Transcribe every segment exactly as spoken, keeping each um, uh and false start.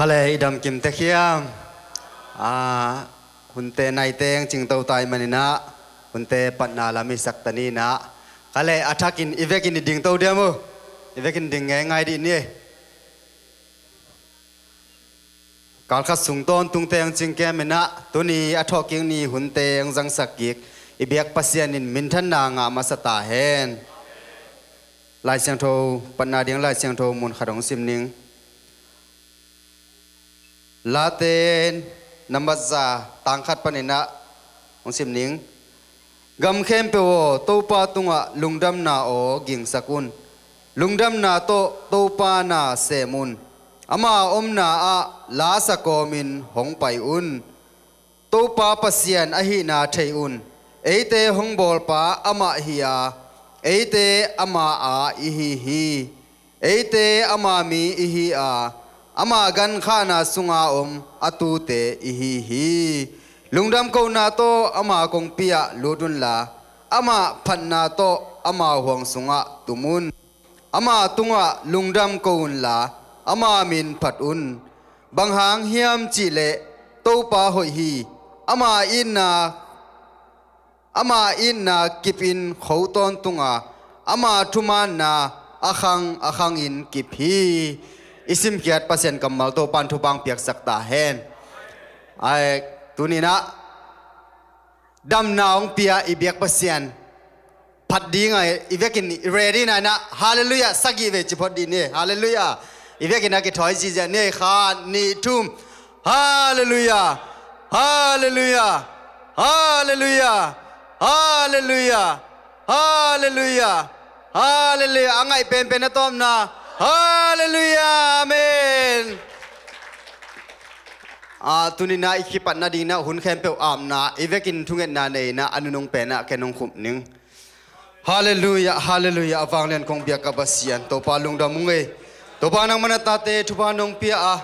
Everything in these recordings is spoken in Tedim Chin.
Kale, i dam kim tek hiam? Ah, hunte naite hong cingto tai maninah, hunte patna lam i sak ta ninah. Kale, a thakin i vekin i dingto diam uh? I vekin ding ngeingai dih ni. Kalkhat sung tawntungte hong cingkem inah, tuni a thawhkik ni hunte hong zangsak kik i biak Pasian in minthanna ngah masa ta hen. Lai Siangtho, patna ding Lai Siangtho mun khat hong sim ning. Late nambat za tang khat paninah hong sim ning. Gam khempeuh aw, Topa tungah lungdamna aw gingsak un. Lungdamna tawh Topa na sem un. Ama omna ah la sa kawmin hong pai un. Topa Pasian ahihna thei un. Eite hong bawlpa amah hi a, eite ama a i hi hi. Eite ama mi i hi a, ama gankhahna sunga om a tute i hi hi. Lungdam kohna tawh ama kongpi ah lut unla, ama phatna tawh ama huang sungah tum un. Ama tungah lungdam ko unla, ama min phat un. Bang hang hiam cihleh Topa hoih hi. Ama itna, ama itna kipin kho tawntunga, ama thumaanna a khang a khangin kip hi. I simkhiat Pasian kammal Topan thupha piaksak ta hen. Ai, tuninah damna hong pia i biak Pasian phat ding a, i vekin i ready na inah, halleluiah sagih vei ci phot dih ni. Halleluiah. I vekin a kithawi zizia ni. Khat, nih, thum. Halleluiah. Halleluiah. Halleluiah. Halleluiah. Halleluiah. Halleluiah. A ngaih penpen a tawpna. Halleluiah. Amen. Ah, tuninah i kipatna dinginah hun khempeuh apna, i vekin thungetna nei inah a nunung penah ken hong khum ning. Halleluiah, halleluiah, a vanglian kong biak ka Pasian, Topa lungdam ung ei. Topa nangman a tate thupha nong pia a,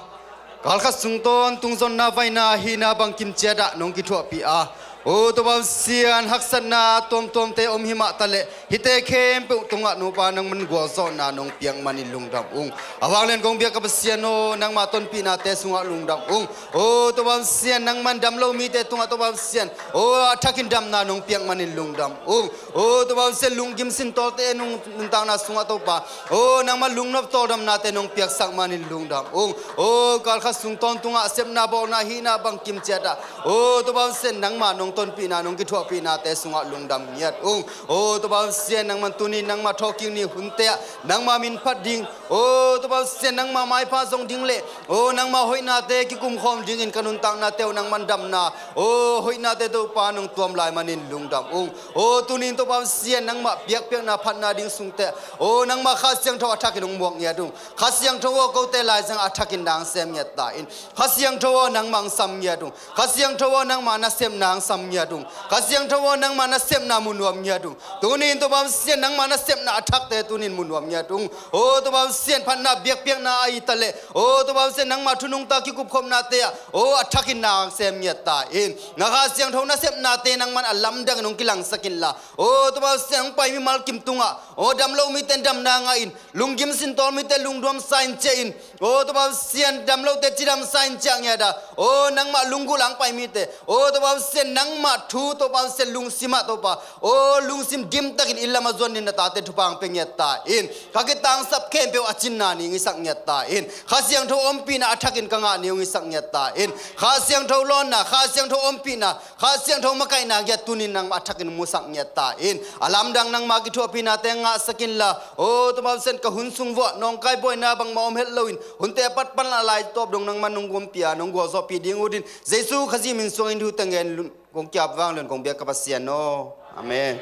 kalkhat sung tawntung zonna vaina hihna bangkim ciatah nong kithuahpih a, o Topa Pasian, haksatna tuamtuamte om himah taleh hihte khempeuh tungah Topa nangman gualzawhna nong piak manin lungdam ung. A vanglian kong biak ka Pasian aw, nangma tonpihnate sungah lungdam ung. O Topa Pasian, nangman damlo mite tungah Topa Pasian, o a thakin damna nong piak manin lungdam ung. O Topa Pasian, lunggim sintawlte nung, nuntakna sungah Topa, o nangman lungnop tawldamnate nong piaksak manin lungdam ung. O kalkhat sung tawntungah sepna bawlna hihna bangkim ciatah, o Topa Pasian, nangma nong tonpihna nong kithuahpihnate sungah lungdam ngiat ung. O Topa Pasian, nangman tuni nangma thawhkik ni hunte ah nangma min phat ding, o Topa Pasian, nangma maipha zong ding leh, o nangma hoihnate kikumkhawm dingin ka nuntaknate uh nangman damna, o hoihnate Topa nong tuam lai manin lungdam ung. O tunin Topa Pasian, nangma biakpiakna phatna ding sungte ah, o nangma Kha Siangtho a thakin hong muak ngiat ung. Kha Siangtho aw, kote laizang a thakin na hong sem ngiat ta in. Kha Siangtho aw, nangma hong sam ngiat ung. Kha Siangtho aw, nangma nasepna hong sam ngiat ung. Kha Siangtho aw, nangma nasepna mu nuam ngiat ung. Tunin Topa Pasian, nangma nasepna a thakte tunin mu nuam ngiat ung. O Topa Pasian, phatna biakpiakna a hi taleh, o Topa Pasian, nangma thu nungta kikupkhopnate ah, o a thakin na hong sem ngiat ta in. Na Kha Siangtho nasepnate nangman a lamdangin hong kilangsak inla, o Topa Pasian, hong pai mimal kim tungah, o damlo mite damna ngah in, lunggim sintawl mite lungduam sa in ciah in, o Topa Pasian, damlote cidam sa in ciah ngiat a, o nangmah lunggulh a hong pai mite, o Topa Pasian, nangmah thu Topa Pasian, lungsim ah Topa, o lungsim dimtakin inn lam a zuan in na tate thupha hong pia ngiat ta in. Ka kitangsap khempeuh a cinna ni hong hisak ngiat ta in. Kha Siangtho ompihna a thakin ka ngah ni hong hisak ngiat ta in. Kha Siangtho lawnna, Kha Siangtho ompihna, Kha Siangtho makaihna ngiat tunin nangmah a thakin musak ngiat ta in. A lamdang nangma kithuahpihnate ngahsak inla, o Topa Pasian, ka hun sung vuah nawngkai buaina bangmah om het loin, hunte a pat pan a lai tawp dong nangman nong guampih a, nong gualzawhpih ding utin, Jesu Khazih min suangin thute ngen kong kiap vanglian kong biak ka Pasian aw. Amen.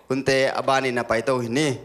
Hunte a banin a paito hi ni.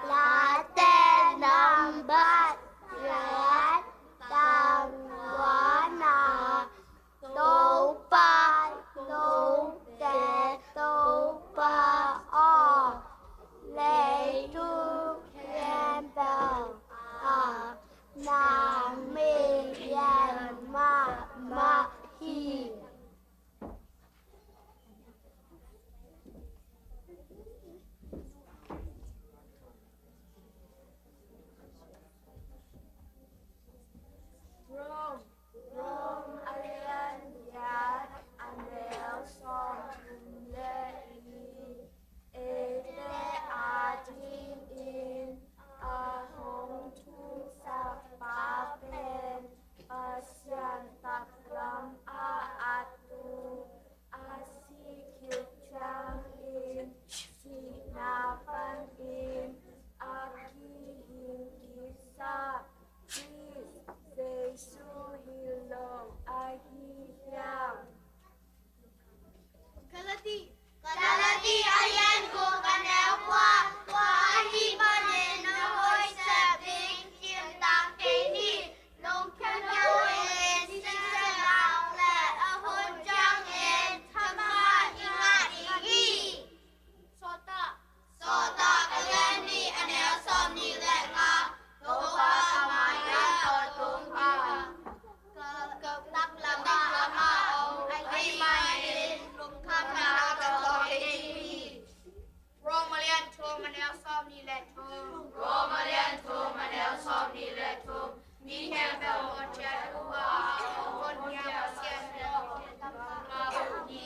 Late nambat giat, tang wana, Topa, note Topa aw, leitung khempeuh ah nang min lian mahmah hi. Rom, Rom a lian giat, a neu sawmthum le li. Eite adingin a hong thumsakpa pen Pasian taklam ah a tu, a si khit ciangin sihna panin a kihing kisa Khrist Jesu hi lo ahi hiam? Galati, Galati a lian guk, a neu kua. Tua ahih manin na hoih sep ding kimtak kei ni. Lungkim kei un, sinsakna le a hun ciangin thaman i ngah ding hi. Sawltak, Sawltak a lian nih, a neu sawmnih le nga. Topa ka mai-ah ka tung a, ka taklam ah a om ahih manin lungkhamna ka tawh kei ding hi. Rom a lian thum, a neu sawmnih le thum. Rom a lian thum, a neu sawmnih le thum. Mi khempeuh honkhia uh a, honkhia Pasian pen lungkhamna uh hi.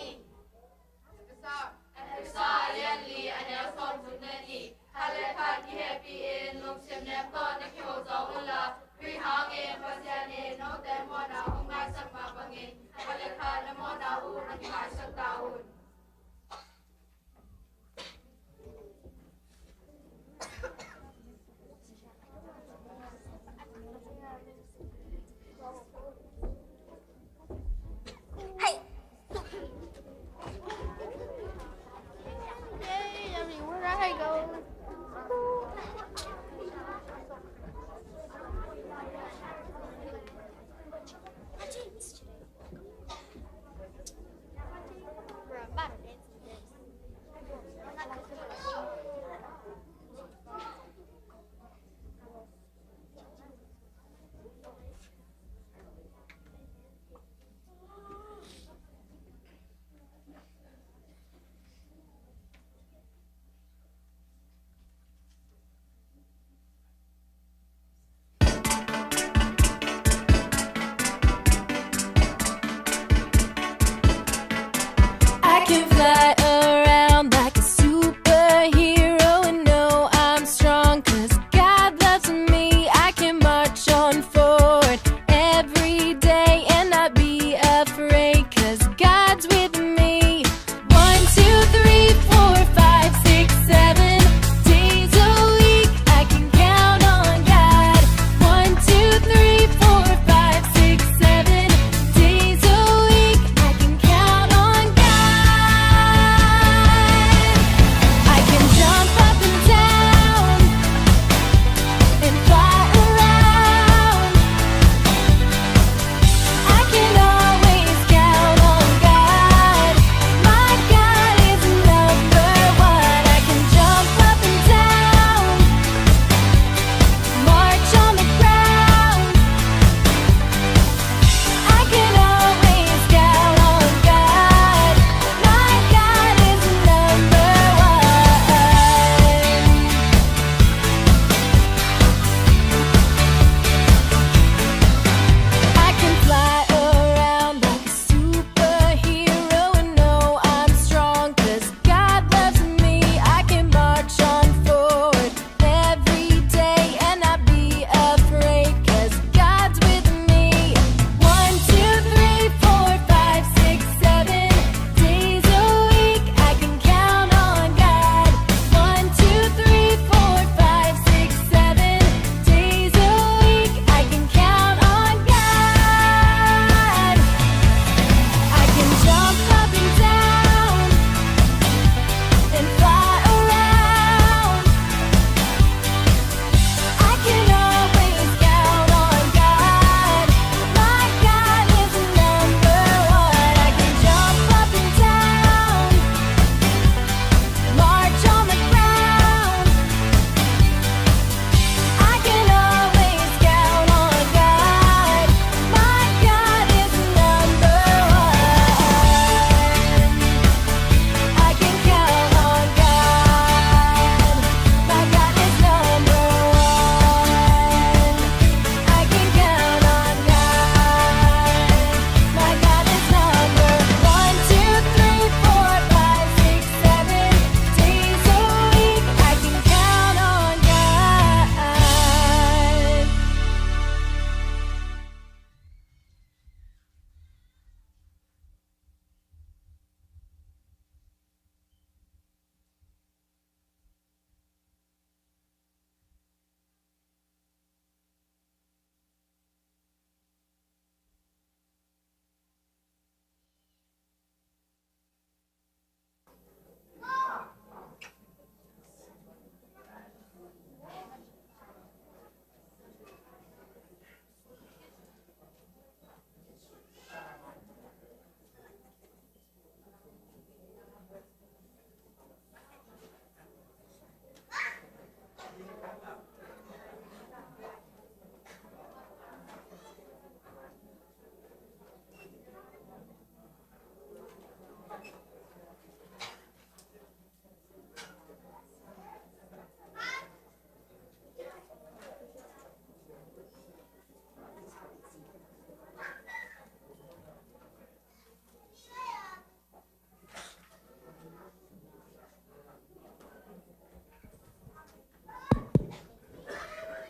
Efesa, Efesa a lian li, a neu sawmthum le nih. Khat le khat kihehpih in lungsim nem tawh na kiho zaw unla, Khrih hangin Pasian in note mawhna hong maisak mah bangin, khat le khat na mawhna uh na kimaisak ta un. Hey! Yay, yummy. Where did I go?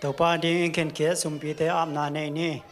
Topa ding in khenkhiat sumpite apna nei ni.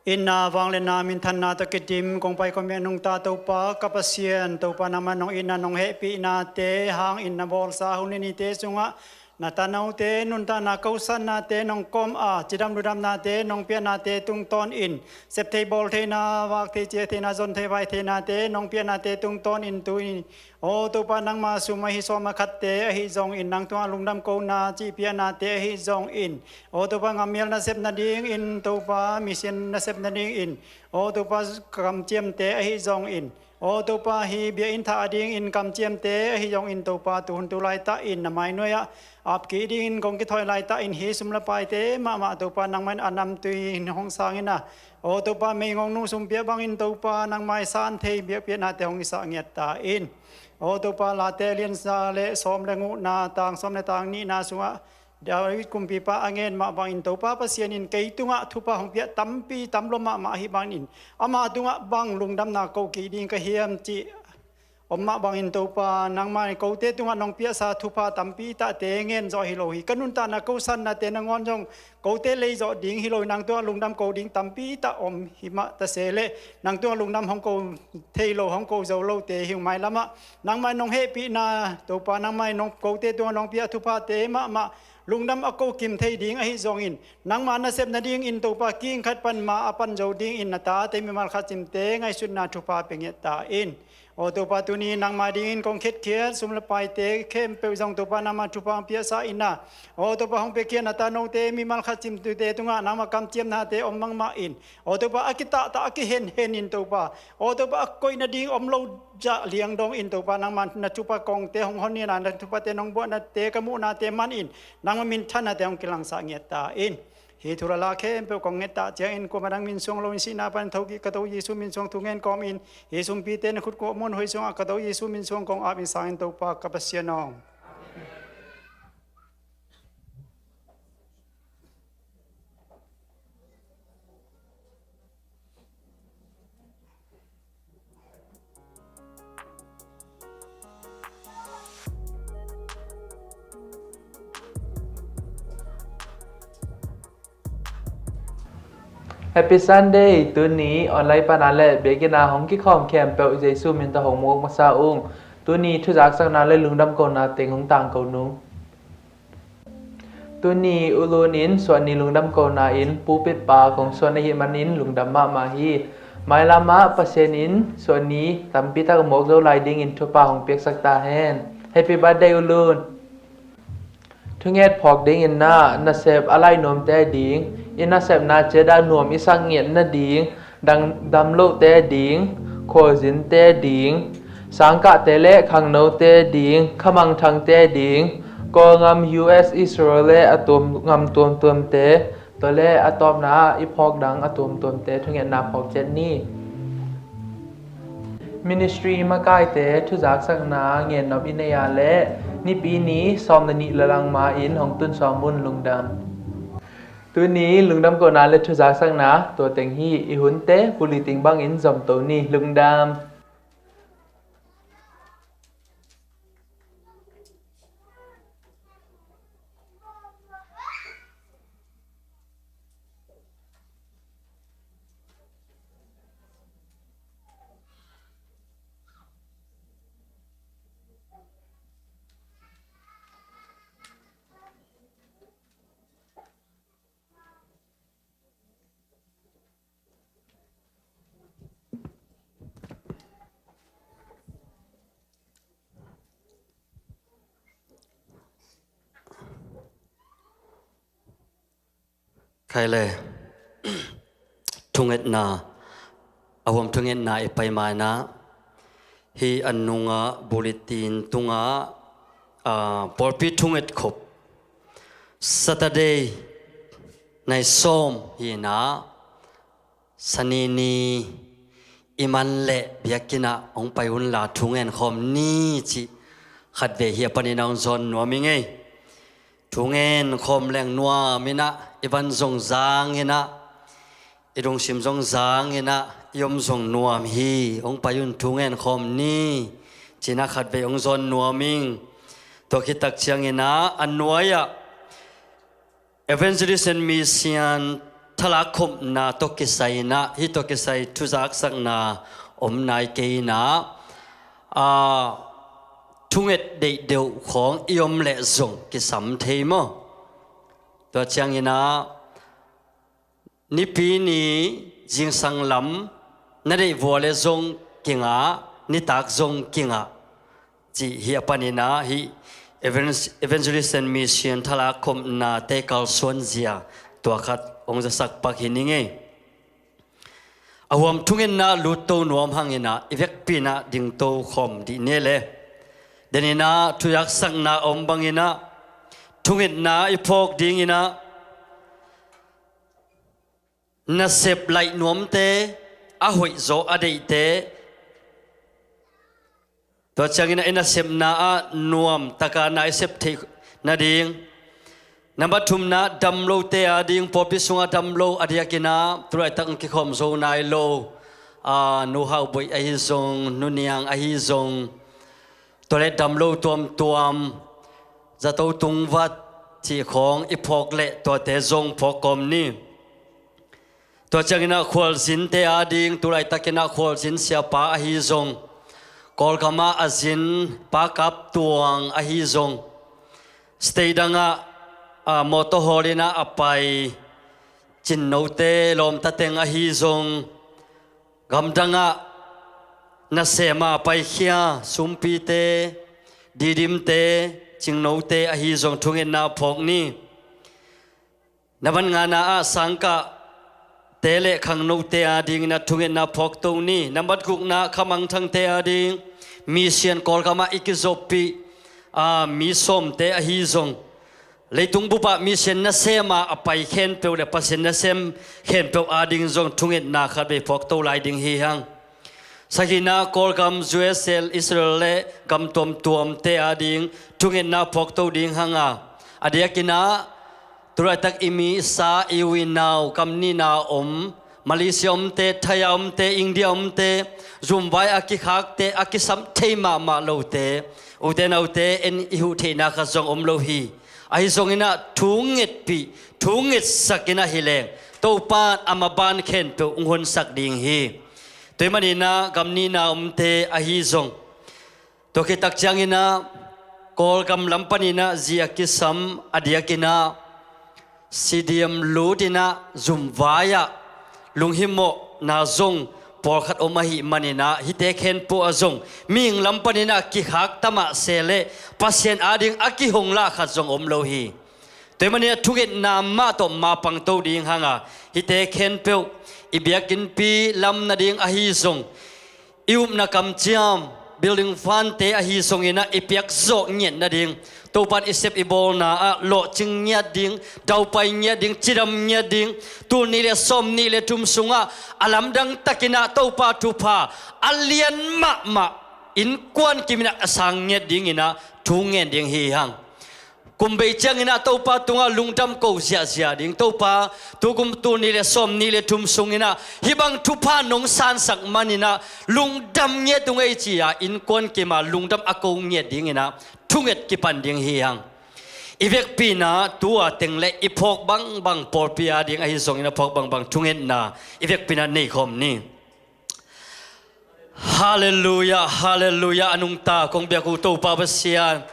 Itna, vangliatna, minthanna tawh kidim kong pai kong piak nungta Topa ka Pasian, Topa nangmah nong itna nong hehpihnate hangin na bawlsa hun le nite sungah na tanote nuntakna kosannate nong kom a, cidam ludamnate nong piahnate tungtawnin septhei bawltheihna, vakthei ciahtheihna, zonthei vaitheihnate nong piahnate tungtawnin tu-in, aw Topa, nangma sum ahi sawm a khatte ahi zongin, nang tungah lungdam kona cih piahnate ahi zongin, aw Topa, ngammial nasep nadingin, Topa, mission nasep nadingin, aw Topa, kamciamte ahi zongin, aw Topa, hih biakinn thah adingin kamciamte ahi zongin, Topa, tuhun tu laitahin na mainuai-ah apkik dingin kong kithawi laitahin hih sum le paite mahmah, Topa, nangmah in a namtui in hong sangin a, aw Topa, meigong nung sumpiah bangin, Topa, nangmah i san thei biakpiahnate hong i sah ngiat ta in. Aw Topa, Late liansa le sawm le gukna, tang sawm le tang nihna sungah David kumpipa a gen mah bangin, Topa Pasian in kei tungah thupha hong piah tampi tam lua mahmah ahi bangin, ama tungah bang lungdamna ko kik ding ka hiam cih om mah bangin, Topa, nangmah in kote tungah nong piahsa thupha tampi tahte ngen zawh hi lo hi. Ka nuntakna kosannate nangawn zong kote lei zawh ding hi lo hi, nang tungah lungdam ko ding tampi tah om hi mah ta se leh, nang tungah lungdam hong ko thei lo, hong ko zo lote hi ung. Mailamah nangmah in nong hehpihna, Topa, nangmah in nong, kote tungah nong piah thuphate mahmah lungdam a ko kim thei ding ahi zongin, nangma nasep nadingin, Topa, kingkhat pan ma a pan zo dingin na tate mimal khat cimte ngaihsutna thupha pia ngiat ta in. Aw Topa, tuni nangma dingin kong khetkhiat sum le paite khempeuh zong, Topa, nangma thupha hong piahsa in a, aw Topa, hong piakhia na tanote mimal khat cimte tungah nangma kamciamnate om mahmah in, aw Topa, a kitahtah a kihenhen in, Topa, aw Topa, a koih nading om lo zah liangdong in, Topa, nangma na thupha kongte hong hon in a, na thuphate nong buahnate ka muhnate man in, nangma minthanate hong kilangsah ngiat ta in. Hih thu le la khempeuh kong nget tak ciangin, kuamah dang min suang lo in, sihna pan thokik ka To Jesu min suang thungen kawmin, hih sumpite na khut kuamah muanhuai sungah ka To Jesu min suang kong ap in, sangin Topa ka Pasian aw. Happy Sunday. Tuni online pana le biakinn a hong kikhawm khempeuh Jesu min tawh hong muak masa ung. Tuni thuzaksakna le lungdam kona teng hong tangko nung. Tuni ulun in suahni lungdam kona in pulpit pa kong suan ahih manin lungdam mahmah hi. Mailamah Pasian in suahni tampi tak mawk zo lai dingin thupha hong piaksak ta hen. Happy birthday ulun. Thunget phawk dingin na, nasep a lai nuamte ding, i nasepna ciat a nuam i sak ngiat nading, dang damlohte ding, khualzinte ding, sangkahte le khangnote ding, khamangthangte ding, Kawlngam, U S, Israel le a tuam ngam tuamtuamte, tua le a tawpna ah i phawk dang a tuamtuamte thungetna phawk ciat ni. Ministry makaite thuzaksakna ngennop i nei a le Nipi ni sawm le nih le langma in hong tun sawm un lungdam. Tuni lungdam kona le thuzaksakna tua teng hi. I hunte puli ting bangin zomto ni. Lungdam. Khai le, thungetna, a huam thungetna i pai ma in ah, hih a nungah bulletin tungah, ah, pawlpi thunget khop Saturday nai sawm hi in ah, Sani ni i man leh biakinn ah hong pai unla thungen khawm ni cih khatvei hia panin a hong zawn nuam ing ei. Thungen khawm leng nuam in ah, i van zong zang in ah, i lungsim zong zang in ah, i om zong nuam hi. Hong pai un, thungen khawm ni ci-in ah khatvei hong zawn nuam ing. Tua khit tak ciangin ah a nuai-ah Evangelist and Mission thalak khopna tawh kisai inah, hih tawh kisai thuzaksakna om nai kei inah, aa, thunget deih deuh khawng i om leh zong kisam thei maw? Tua ciang inah nipi ni zingsang lam na deih vua le zong kingah, nitak zong kingah, cih hi a pan inah, hih Evangel-, Evangelist and Mission thalak khopna te kalsuan zia tua khat hong zasak pak hi ning ei. A huam thungetna lutto nuam hang inah i vekpi inah dingto khawm dih ni le. Den inah thuzaksakna om bang inah thungetna i phawk ding inah nasep laih nuamte, a hoih zaw a deihte, tua ciang inah i nasepna ah nuam taka na i sep theih nading. Nambat thumna damlote ading, pawlpi sungah damlo a diak inah tulaitak kikhawm zo nai lo, aa, Nu Hau Boih ahi zong, Nu Niang ahi zong, tua le damlo tuamtuam, zato tungvat cih khawng i phawk leh tuate zong phawk kawm ni. Tua ciang inah khualzinte ading, tulaitak inah khualzin siapa ahi zong, Kawlgam ah a zin Pa Kap Tuang ahi zong, state dangah, aa, mawtaw hawl inah a pai Cinnote, Lawmta Teng ahi zong, gamdangah nasem a paikhia Sumpite, Didimte, Cingnote ahi zong thungetna phawk ni. Nambat ngana ah sangkahte le khangnote ading inah thungetna phawk to ni. Nambat gukna khamangthangte ading, mission Kawlgam ah i kizoppih, aa, mi sawmte ahi zong, leitung bup ah mission nasem a a pai khempeuh le Pasian nasem khempeuh ading zong thungetna khatvei phawk to lai ding hi hang. Sakhina Kawlgam, U S A, Israel le gam tuamtuamte ading thungetna phawk to ding hang a, a diak inah tulaitak i mi i sa, i u i nau kam nihna om, Malaysia omte, Thai a omte, India omte, zumvai a kikhakte, a kisam thei mahmah lote, ute naute, en i huh theihna khat zong om lo hi. Ahi zong inah thungetpih, thungetsak inah hi leng Topa in a maban khempeuh hong honsak ding hi. Tua ahih man inah gam nihna omte ahi zong, tua khit tak ciang inah Kawlgam lam pan inah zi a kisam a diak inah stadium lut inah zumvai ah lunghimawhna zong pawlkhat om ahih man inah hihte khempeuh ah zong mihing lam pan inah kikhak ta mah se leh Pasian ading a kihong lah khat zong om lo hi. Tua ahih man inah thungetna mah tawh mapang to ding hang a, hihte khempeuh i biakinnpi lam nading ahi zong, i upna kamciam, building fund te ahi zong inah i piak zawh ngiat nading, Topa in i sep i bawlna ah lawhcing ngiat ding, daupai ngiat ding, cidam ngiat ding, tul nih le sawm nih le thum sungah a lamdang tak inah Topa thupha a lian mahmah innkuan kim inah a sang ngiat ding inah thu ngen ding hi hang. Kum bei ciang inah Topa tungah lungdam ko ziahziah ding, Topa, tu kum tul nih le sawm nih le thum sung inah hih bang thupha nong sansak man inah lungdam ngiat ung ei, ci-a innkuan kim a lungdam a ko ngiat ding inah thunget kipan ding hi hang. I vekpi inah tu-a teng le i phawk bangbang, pawlpi ading ahi zong inah phawk bangbang thungetna i vekpi inah nei khawm ni. Halleluiah, halleluiah. A nungta kong biak uh Topa Pasian,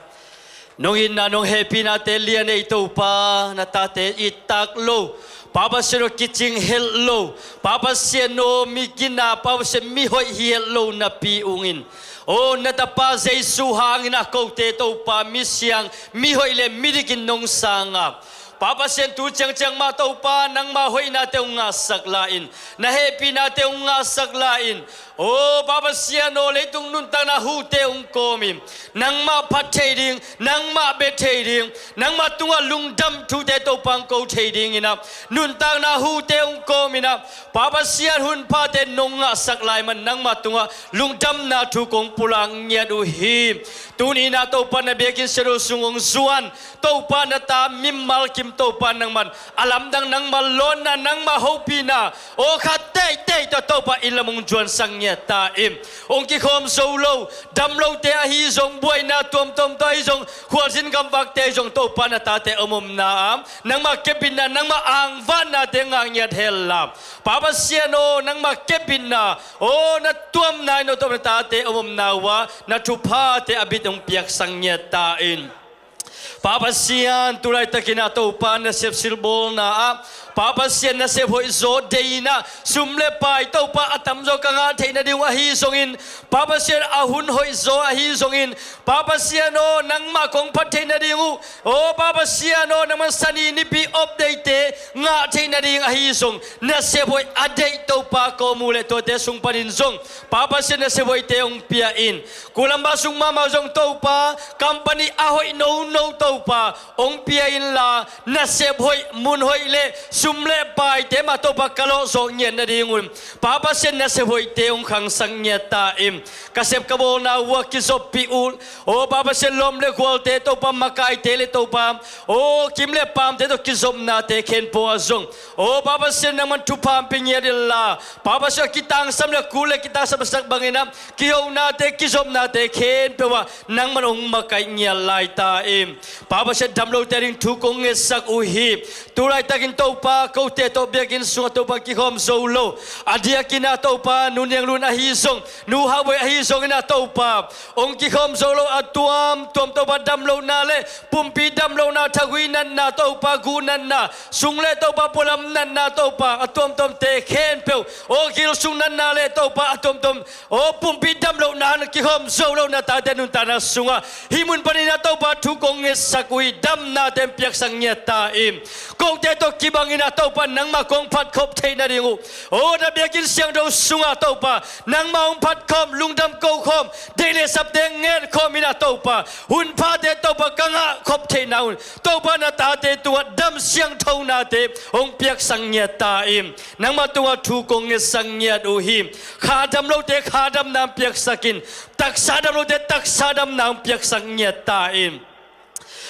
nong itna, nong hehpihnate lian ei Topa, na tate it tak lo, Pa Pasian aw, kicing helh lo, Pa Pasian aw, mi gina, Pa Pasian, mi hoih hi helh lo napi ung in, aw, na tapa Jesu hang inah kote Topa, mi siang, mi hoih le mi dik in nong sang a, Pa Pasian, tu ciangciang mah Topa, nangma hoihnate hong ngahsak lai-in, na hehpihnate hong ngahsak lai-in, aw Pa Pasian aw, leitung nuntakna hute hong kawm in, nangmah phat thei ding, nangmah bia thei ding, nangmah tungah lungdam thute Topa hong ko thei ding inah, nuntakna hute hong kawm inah, Pa Pasian, hun phate nong ngahsak lai man nangmah tungah lungdamna thu kong pulak ngiat uh hi. Tuni inah Topa na biakinn studio sung hong zuan Topa, na ta mimal kim Topa, nangman a lamdang, nangma lawnna, nangma hopihna, aw khat teitei Topa inn lam hong zuansak ngiat ta in. Hong kikhawm zo lo, dam lote ahi zong, buaina tuamtuam tawh ahi zong, khualzin gamvakte ahi zong Topa na tate omomna ah nangmah kepbitna, nangmah angvannate ngah ngiat hen la, Pa Pasian aw, nangmah kepbitna, aw, na tuamna in aw Topa na tate omomna uh ah na thuphate a bit hong piaksak ngiat ta in. Pa Pasian, tu laitakin ah Topa nasep silbawlna ah, Pa Pasian nasep hoih zaw deihna, sum le pai Topa a tamzaw ka ngah theih nading uh ahi zongin, Pa Pasian a hun hoih zaw ahi zongin, Pa Pasian aw, nangmah kong phat theih nading uh, aw Pa Pasian aw, nangmah sani nipi op deihte ngah theih nading ahi zong, nasep hoih a deih Topa kawm uh leh tuate sung panin zong, Pa Pasian nasep hoihte hong pia in. Kulampa sung mahmah zong Topa, company a hoih nono Topa hong pia inla, nasep hoih, mun hoih le sum le paite mah Topa ka lawh zawh ngiat nadingun, Pa Pasian nasep hoihte hong khangsak ngiat ta in. Ka sep ka bawlna uh a kizoppih uh, aw Pa Pasian, lawm le gualte Topa, makaite le Topa, aw kim le paamte tawh kizopnate khempeuh ah zong, aw Pa Pasian, nangman thupha hong pia ngiat inla, Pa Pasian, kitangsam le kul le kitangsam sak bangin ah kihonate, kizopnate khempeuh ah nangman hong makaih ngiat lai ta in. Pa Pasian, dam lote ading thu kong ngetsak uh hi. Tu laitakin Topa, kote tawh biakinn sungah Topa kikhawm zo lo, a diakin ah Topa, Nu Niang Lun ahi zong, Nu Hau Boi ahi zongin ah Topa, hong kikhawm zo lo a tuamtuam Topa, dam lohna le pumpi dam lohna, thagui natna Topa, gu natna, sung le Topa pualam natna Topa, a tuamtuamte khempeuh, aw gilsung natna le Topa a tuamtuam, aw pumpi dam lohna ah kikhawm zo lo na tate nuntakna sungah, hih mun panin ah Topa thu kong ngetsak uh hi. Damnate hong piaksak ngiat ta in. Kote tawh kibangin ah Topa nangmah kong phatkhop theih nading uh, aw na biakinn siangtho sungah Topa nangmah hong phatkhawm, lungdam kokhawm, deih le sapte ngetkhawm in ah Topa, hun phate Topa ka ngahkhop theihna un, Topa na tate tungah dam siangthonate hong piaksak ngiat ta in. Nangmah tungah thu kong ngetsak ngiat uh hi. Kha dam lote kha damna hong piaksak in. Taksa dam lote taksa damna hong piaksak ngiat ta in.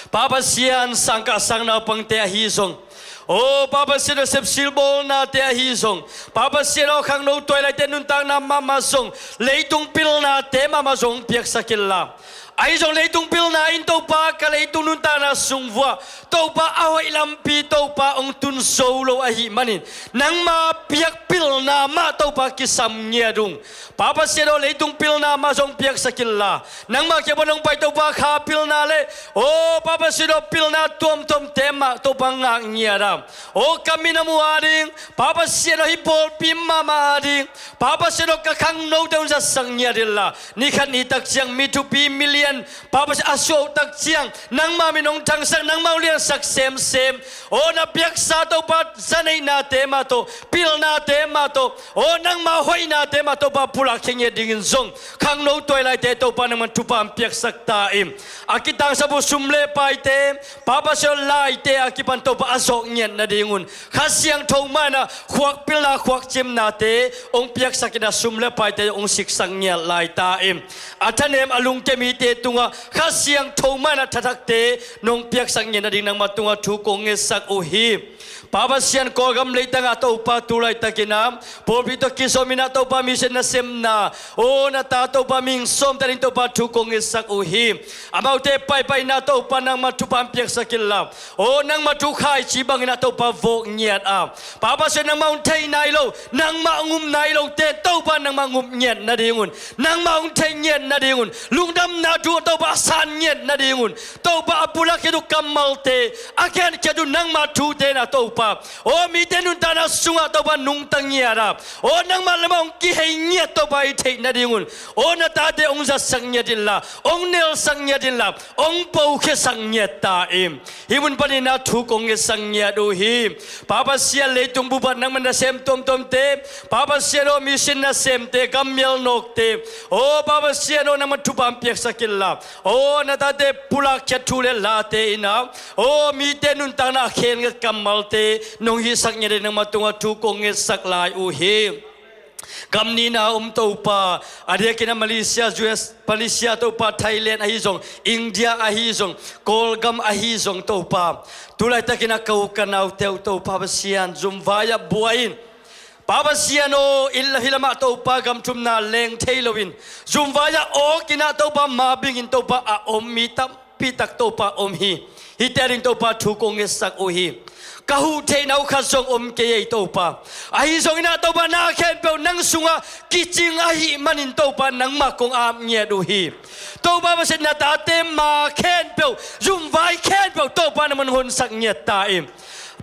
Pa Pasian, sangkah sangnaupangte ahi zong, aw Pa Pasian aw, sepsilbawlnate ahi zong, Pa Pasian aw, khangno tuailaite nuntakna mahmah zong, leitung pilnate mahmah zong hong piaksak inla, ahi zong leitung pilna in Topa ka leitung nuntakna sung vuah Topa a hoih lampi Topa hong tun zo lo ahih manin, nangma piak pilna mah Topa kisam ngiat ung. Pa Pasian aw, leitung pilna mah zong piaksak inla, nangma kiang pan hong pai Topa kha pilna le, aw Pa Pasian aw, pilna tuamtuamte mah Topa ngah ngiat a, aw ka minam uh ading, Pa Pasian aw, hih pawlpi mahmah ading, Pa Pasian aw, ka khangnote hong zatsak ngiat inla, ni khat ni tak ciang mi thupi mi lian, Pa Pasian, a suah uh tak ciang nangma min hong thangsak, nangma hong liansak semsem, aw na piaksa Topa zaneihnate mah tawh, pilnate mah tawh, aw nangma hoihnate mah Topa pulak khia ngiat dingin zong, khangno tuailaite Topa nangman thupha hong piaksak ta in. A kitangsap uh sum le paite, Pa Pasian aw, laite a kipan Topa a zawh ngiat nadingun, Kha Siangtho mah in ah khuak pilna, khuak cimnate hong piaksak in ah, sum le paite hong siksak ngiat lai ta in. A thanem a lungkia mite tungah Kha Siangtho mah in ah thathakte nong piaksak ngiat nading nangma tungah thu kong ngetsak uh hi. Pa Pasian, Kawlgam leitangah Topa tu laitakin ah pawlpi tawh kizom in ah Topa mission nasemna, aw na ta Topa mihing sawmte ading Topa thu kong ngetsak uh hi. Amaute paipaina Topa nangma thupha hong piaksak inla, aw nangma thu khaici bangin ah Topa vawk ngiat a, Pa Pasian, nangmah hong thei nai lo, nangmah hong um nai lote Topa nangmah hong um ngiat nadingun, nangmah hong thei ngiat nadingun, lungdamna thu Topa a san ngiat nadingun, Topa a pulak khit uh kammalte, a khenkhiat uh nangma thute in ah Topa, aw mite nuntakna sungah Topa nungta ngiat a, aw nangmah lamah hong kihei ngiat Topa i theih nadingun, aw na tate hong zatsak ngiat inla, hong nelsak ngiat inla, hong pokhiasak ngiat ta in. Hih mun panin ah thu kong ngetsak ngiat uh hi. Pa Pasian, leitung bupat nangman nasem tuamtuamte, Pa Pasian aw, mission nasemte, gammial nawkte, aw Pa Pasian aw, nangman thupha hong piaksak inla, aw na tate pulakkhiat thu le late in ah, aw mite nuntakna a khenkhiat kammalte nong hihsak ngiat nading nangma tungah thu kong ngetsak lai uh hi. Gam nihna om Topa, a diakin ah Malaysia, U S, Malaysia Topa, Thailand ahi zong, India ahi zong, Kawlgam ahi zong Topa, tu laitakin ah ka u ka naute uh Topa Pasian, zumvai ah buai in. Pa Pasian aw, inn la hi lamah Topa gam thumna leng thei loin, zumvai ah awk in ah Topa, ma bingin Topa a om mi tampi tak Topa om hi. Hihte ading Topa thu kong ngetsak uh hi. Ka huh theihna uh khat zong om kei ei Topa. Ahi zongin ah Topa, na khempeuh nang sungah kicing ahih manin Topa, nangmah kong ap ngiat uh hi. Topa Pasian, na tate ma khempeuh, zumvai khempeuh Topa, nangman honsak ngiat ta in.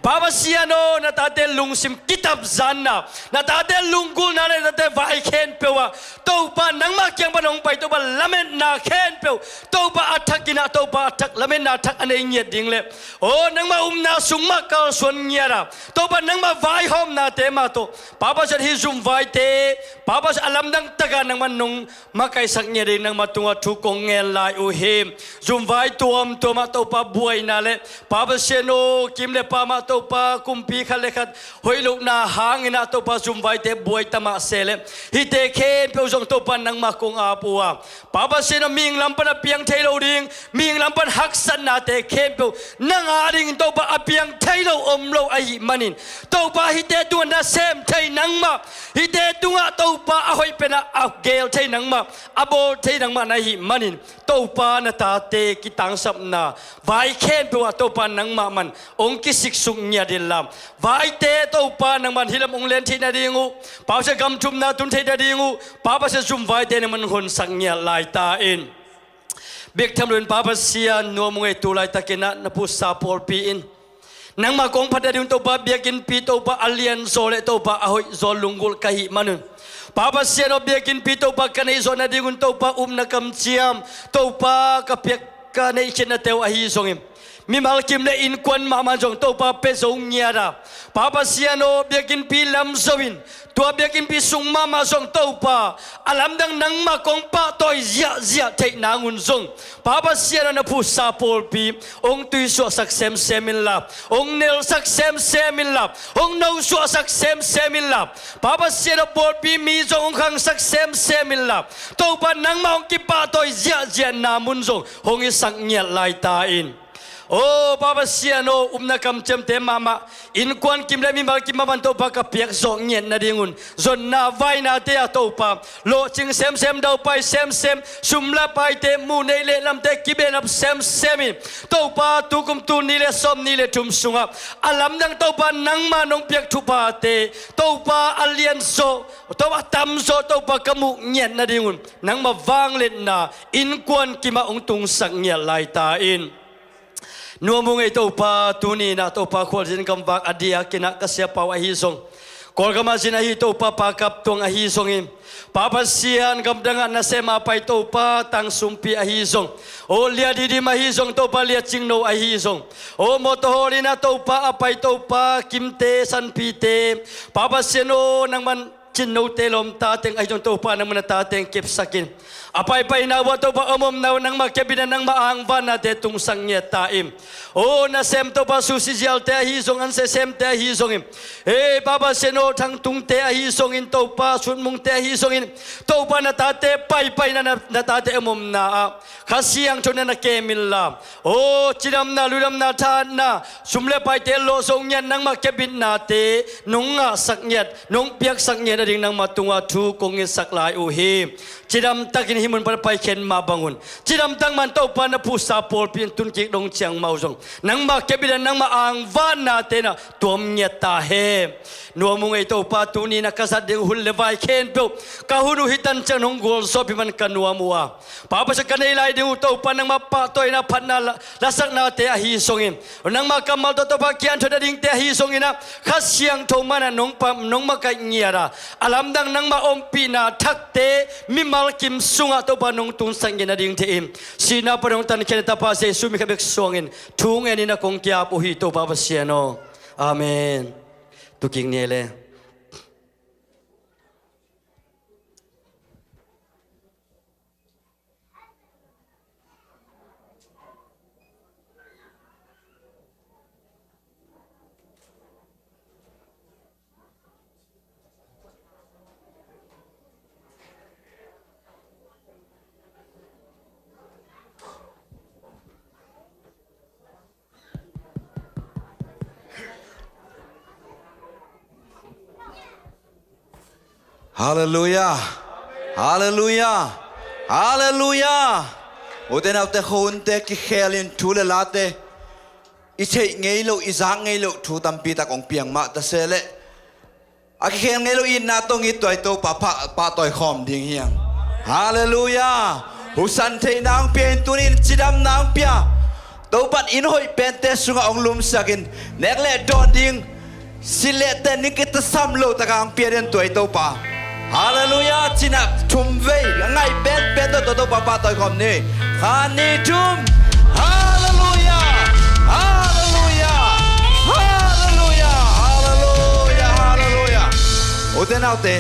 Pa Pasian aw, na tate lungsim kitapzanna, na tate lunggulhna le na tate vai khempeuh ah Topa, nangmah kiang pan hong pai Topa, lametna khempeuh Topa, a thak in ah Topa, a thak, lametna a thak a nei ngiat ding le, aw, nangmah upna sung mah kalsuan ngiat a Topa, nangmah vaihawmnate mah tawh, Pa Pasian, hih zumvaite, Pa Pasian, a lamdang tak ah nangman nong makaihsak ngiat ding nangmah tungah thu kong ngen lai uh hi. Zumvai tuamtuam ah Topa, buaina le, Pa Pasian aw, kim le pam ah Topa, kumpi khat le khat hoih lohna hangin ah Topa, zumvaite buai ta mah se le, hihte khempeuh zong Topa, nangmah kong ap uh a, Pa Pasian aw, mihing lam pan a piang thei lo ding, mihing lam pan haksatnate khempeuh nang adingin Topa, a piang thei lo om lo ahih manin, Topa, hihte tungah nasem thei nangmah, hihte tungah Topa, a hoih pen ah a geel thei nangmah, a bawl thei nangmah na hih manin, Topa, na tate kitangsapna vai khempeuh ah Topa, nangmah man hong kisiksuk ngiat inla, vaite Topa, nangman hih lam hong len theih nading uh, Pa Pasian, gam thumna tun theih nading uh, Pa Pasian, zumvaite nangman honsak ngiat lai ta in. Bek tham loin Pa Pasian, nuam ung ei, tu laitakin ah na phusa pawlpi in nangmah kong phat nadingun Topa, biakinnpi Topa, a lianzaw le Topa, a hoihzaw lunggulh ka hih manun, Pa Pasian aw, biakinnpi Topa, ka neihzawh nadingun Topa, upna kamciam Topa, ka piak ka neihkhiatnate uh ahi zongin, mimal kim le innkuan mahmah zong Topa, pia zo ngiat a, Pa Pasian aw, biakinnpi lam zo in, tua biakinnpi sung mahmah zong Topa, a lamdang nangmah kong pahtawi ziahziah theih nangun zong, Pa Pasian aw, na phusa pawlpi hong tuisuahsak semsem inla, hong nelsak semsem inla, hong nosuahsak semsem inla, Pa Pasian aw, pawlpi mi zong hong khangsak semsem inla, Topa, nangmah hong kipahtawi ziahziahna mun zong hong hisak ngiat lai ta in. Aw, Pa Pasian aw, upna kamciamte mahmah, innkuan kim le mimal kim mahmah Topa, ka piak zawh ngiat nadingun, zonna vainate ah Topa, lawhcing semsem, daupai semsem, sum le paite, muh neih le lamte kibenap semsem in, Topa, tukum tuni le sawmnih le thum sungah a lamdang Topa, nangmah nong piak thuphate Topa, a lianzaw Topa, a tamzaw Topa, ka muh ngiat nadingun, nangmah vangliatna innkuan kimah hong tungsak ngiat lai ta in. Nuam ung ei Topa, tuni in ah Topa, khualzin gamvak a diakin ah ka siapa uh ahi zong, Kawlgam ah zin ahi Topa, Pa Kap Tuang ahi zongin, Pa Pasian, gamdang ah nasem a pai Topa, Tang Sumpi ahi zong, aw, Lia Didim ahi zong Topa, Lia Cingno ahi zong, aw, mawtaw hawl in ah Topa, a pai Topa, Kimte, Sanpite, Pa Pasian aw, nangman Cinnote lawmta teng ahi zong Topa, nangman na ta teng kepsak in, a paipaina uh ah Topa, a omomna uh nangmah kep in ah nangmah angvannate tungsak ngiat ta in. Aw, nasem Topa, Susi Zialte ahi zong, Anse Semte ahi zongin, ei Pa Pasian aw, Thang Tungte ahi zongin Topa, Sut Mungte ahi zongin Topa, na tate paipaina, na, na tate omomna ah Kha Siangtho in ah na kem inla, aw, cidamna, ludamna, thahatna, sum le paite lawh zo ngiat, nangmah kep innate nong ngahsak ngiat, nong piaksak ngiat nading nangmah tungah thu kong ngetsak lai uh hi. Cidam takin hih mun pan a paikhiat mah bangun, cidam tak man Topa, na phusa pawlpi in tun kik dong ciang mah uh zong nangmah kep in ah nangmah angvannate in ah tuam ngiat ta hen. Nuam ung ei Topa, tuni in ah ka zat ding uh hun le vai khempeuh, ka hun uh hih tan ciang nong gualzawhpih man ka nuam uh a, Pa Pasian, ka nei lai ding uh Topa, nangmah pahtawina, phatna la, lasaknate ahi zongin, nangmah kammal tawh Topa, kianthot nadingte ahi zongin ah, Kha Siangtho man ah nong pa, nong makaih ngiat a, a lamdang nangmah ompihna thakte mimal kim sungah Topa, nong tunsak ngiat nading thei in, sihna pan hong tankhia na Tapa Jesu min khat bek suangin thu ngen in ah kong ki-ap uh hi Topa Pasian aw. Amen. Tu kik ni ei le. Halleluiah. Halleluiah. Halleluiah. Ute naute, khuahunte kikhel in thu le late i theih ngei lo, i zak ngei lo thu tampi tak hong piang mah ta se leh, a kikhel ngei lo itna tawh i tuai Topa pah, pahtawi khawm ding hi hang. Halleluiah. Husan theihna hong pia in, tuni in cidamna hong pia. Topa in hoih pente sungah hong lumsak in, nek le dawn ding, silh le ten ding kitasam lo taka hong pia den tuai Topa. Halleluiah. Cina thum vei a ngaih penpen tawh Topa pahtawi khawm ni. Khat, nih, thum. Halleluiah. Halleluiah. Halleluiah. Halleluiah. Halleluiah. Ute naute,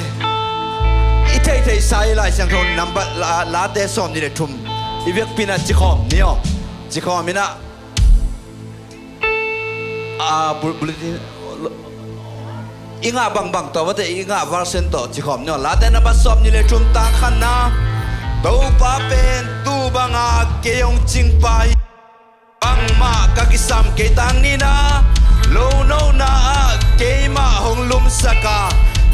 i theihtheihsa i Lai Siangtho number la, Late sawm nih le thum i vekpi in a cikhawm ni aw. Cikhawm in a, a, bul-, bulletin i ngah bangbang tawh, vate i ngah version tawh cikhawm ni aw. Late number sawm nih le thum, tang khatna. Topa pen tu banga kei hong cingpa hi. Bangmah ka kisam kei, tang nihna. Lonona ah keimah hong lumsak a,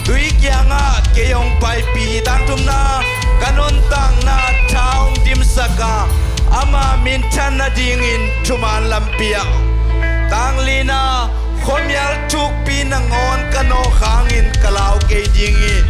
tui kiangah kei hong paipih hi, tang thumna. Ka nuntakna tha hong dimsak a, ama minthan nadingin thuman lampi ah, tang lina. Khuamial thukpi nangawn ka nawh hangin ka lau kei ding hi.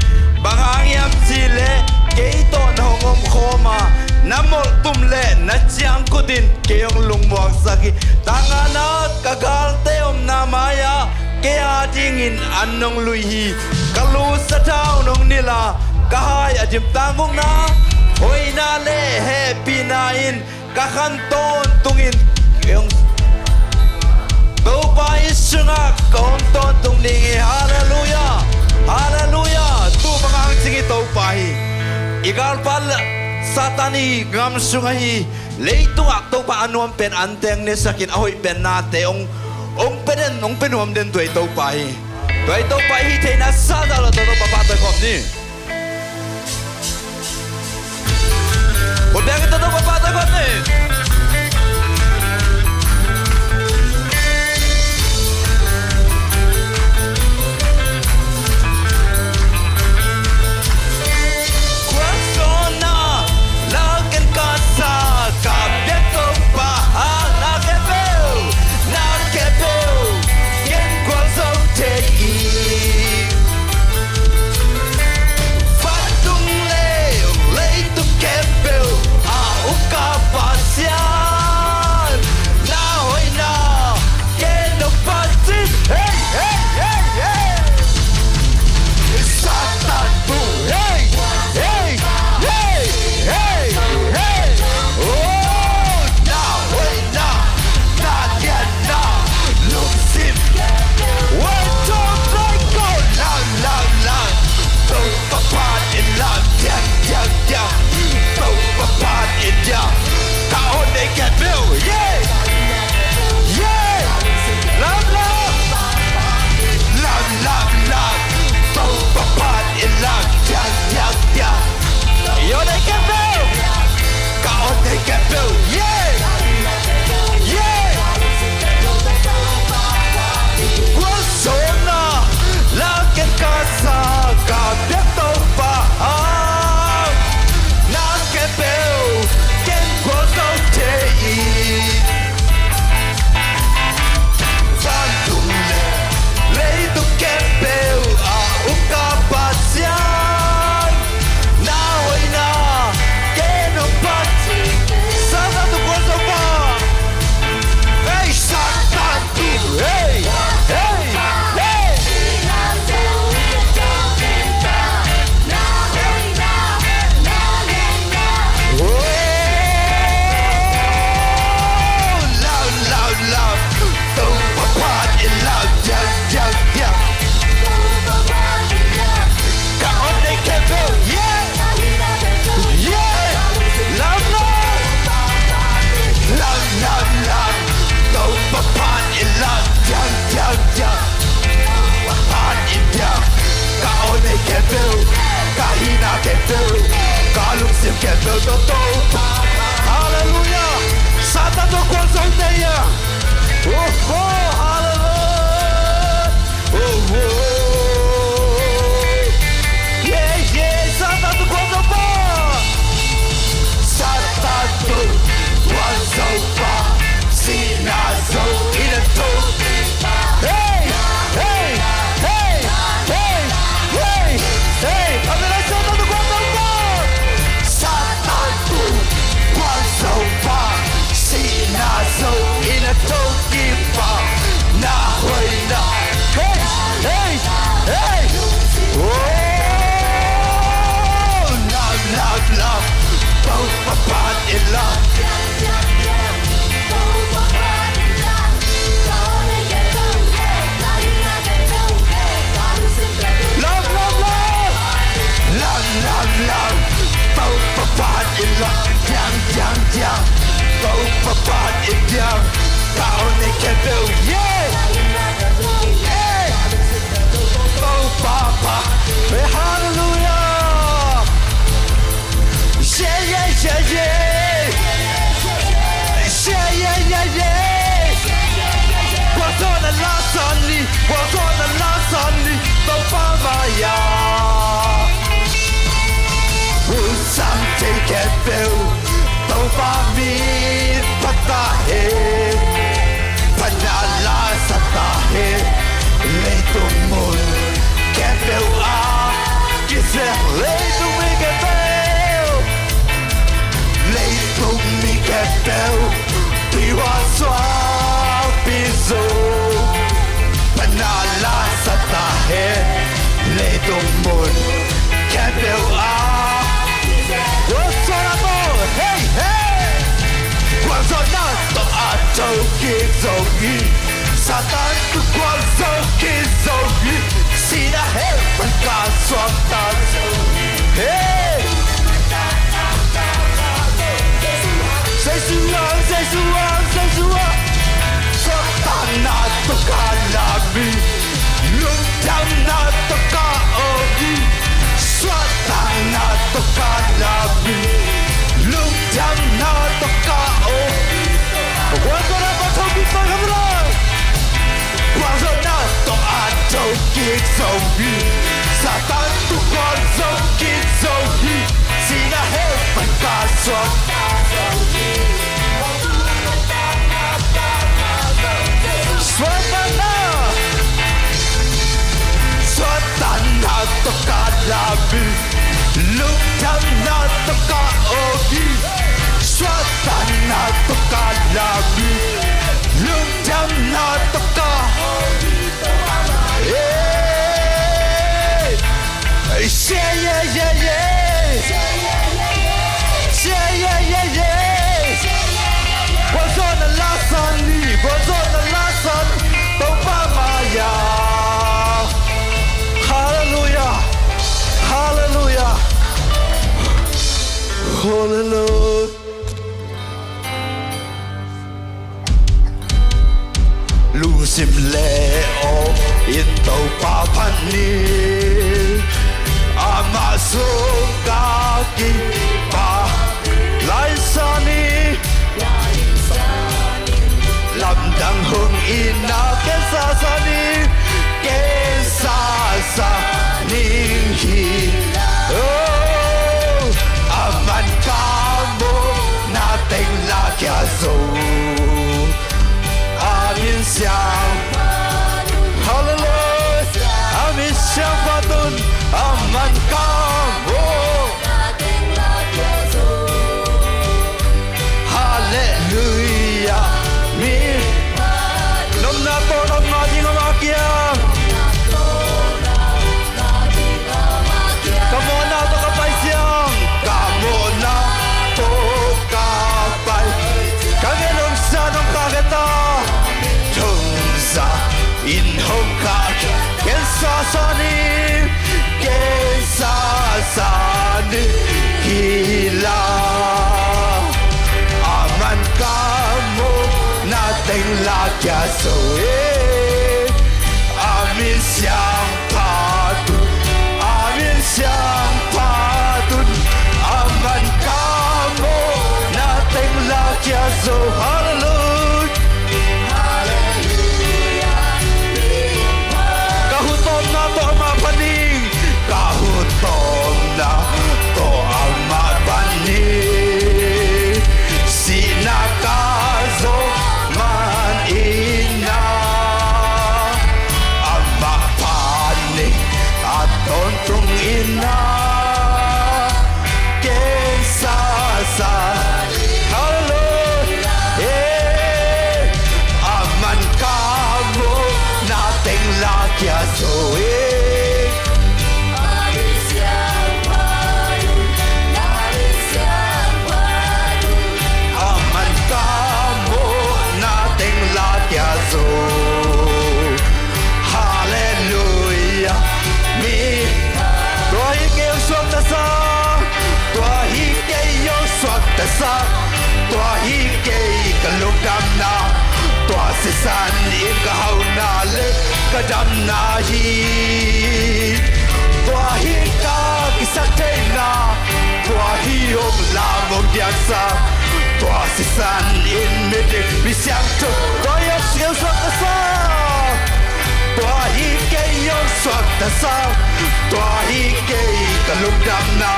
Bang hang hiam cih leh kei tawh na hong omkhawm a, na molhtum le na ciangkhut in kei hong lungmuangsak hi. Tang ngana, ka galte omna mai-ah kei adingin an hong lui hi. Ka lu sathau hong nilh a, ka hai a dim, tang gukna. Hoihna le hehpihna in ka khan tawntungin, Topa i sungah ka om tawntung ding hi. Halleluiah. Halleluiah. Tu banga hong cing i Topa hi. I galpa Satan i gam sungah hi. Leitungah Topa a nuam pen anteng nesakin a hoih pen nate hong, hong pia den, hong pia nuam den tuai Topa hi. Tuai Topa i hih theihna sa zah lo tawh Topa pahtawi khawm ni. Khuapiang in tawh Topa pahtawi khawm ni. Khuak sawna, lau ken ka sa, ka biak Topa, a na khempeuh, na khempeuh ken gualzo thei hi. Vantung le leitung khempeuh a uk a Pasian. Lam diang, diang, diang. Topa pan i diang. Ka on i khempeuh. Yeah! Yeah! Topa pan. Hey, hallelujah! Yeah, yeah, yeah, yeah. Yeah, yeah, yeah, yeah. Gualzawhna la sa ni, gualzawhna la sa ni, Topa mai-ah. Hun sam thei khempeuh, Topa min phat ta hen. Phatna la sa ta hen. Leitung mun khempeuh ah kizek, leitung mi khempeuh, leitung mi khempeuh, pi hua suak pi zo. Phatna la sa ta hen. Leitung mun khempeuh ah. Gualzawhna tawh, hey, hey. Gualzawhna tawh a thokik zo hi. Satan tung gualzo kik zo hi. Sihna hell pan ka suakta zo hi. Hey! Jesu ah, Jesu ah, Jesu ah. Suahtakna tawh ka lam hi. Lungdamna tawh ka om hi. Suahtakna tawh ka lam hi. Lungdamna tawh ka om hi. Gualzawhna tawh a thokik zo hi. Gualzawhna tawh a thokik zo hi. Satan tung gualzo kik zo hi. Sihna hell pan ka suak. Suahtakna. Suahtakna tawh ka lam hi. Lungdamna tawh ka om hi. Suahtakna tawh ka lam hi. Lungdamna tawh ka om hi. Hey! Share, yeah, yeah, yeah. Share, yeah, yeah, yeah. Gualzawhna la sa ni, gualzawhna la sa ni, Topa mai-ah. Hallelujah. Hallelujah. Hallelujah. Lungsim le aw in Topa phat ni. Amah sung ka kipak lai sa ni. Lamdang hong itna ken sa sa ni. Ken sa sa ning hi. Oh, aman ka mawhna teng la kia zo. A min siang. Hallelujah. A min siang phat un. Aman ka mawh. Hallelujah. Mi nopna tawh nopna ding om a kiang. Ka mawhna tawh ka pai siang. Ka mawhna tawh ka pai. Ka ngen hong sa nong ka ngen ta. Thong sa in hong ka. Ken sa sa ni. Ken sa sa ni. Kila. Aman ka mawhna teng la kia zo e. A min siang phat un, a min siang phat un, aman ka mawhna teng la kia zo. Hallelujah. Ka hun tawpna tawh amah phat ning. Ka hun tawpna tawh amah phat ning. Sihna ka zawh man itna Tua hi kei ka lungdamna, tua sisan in ka hauhna le ka damna hi. Tua hi ka kisaktheihna, tua hi hong lam hong diangsak, tua sisan in midik misiangtho. Tua hi hong siusuak ka sa. Tua hi kei hong suakta sa, tua hi kei ka lungdamna,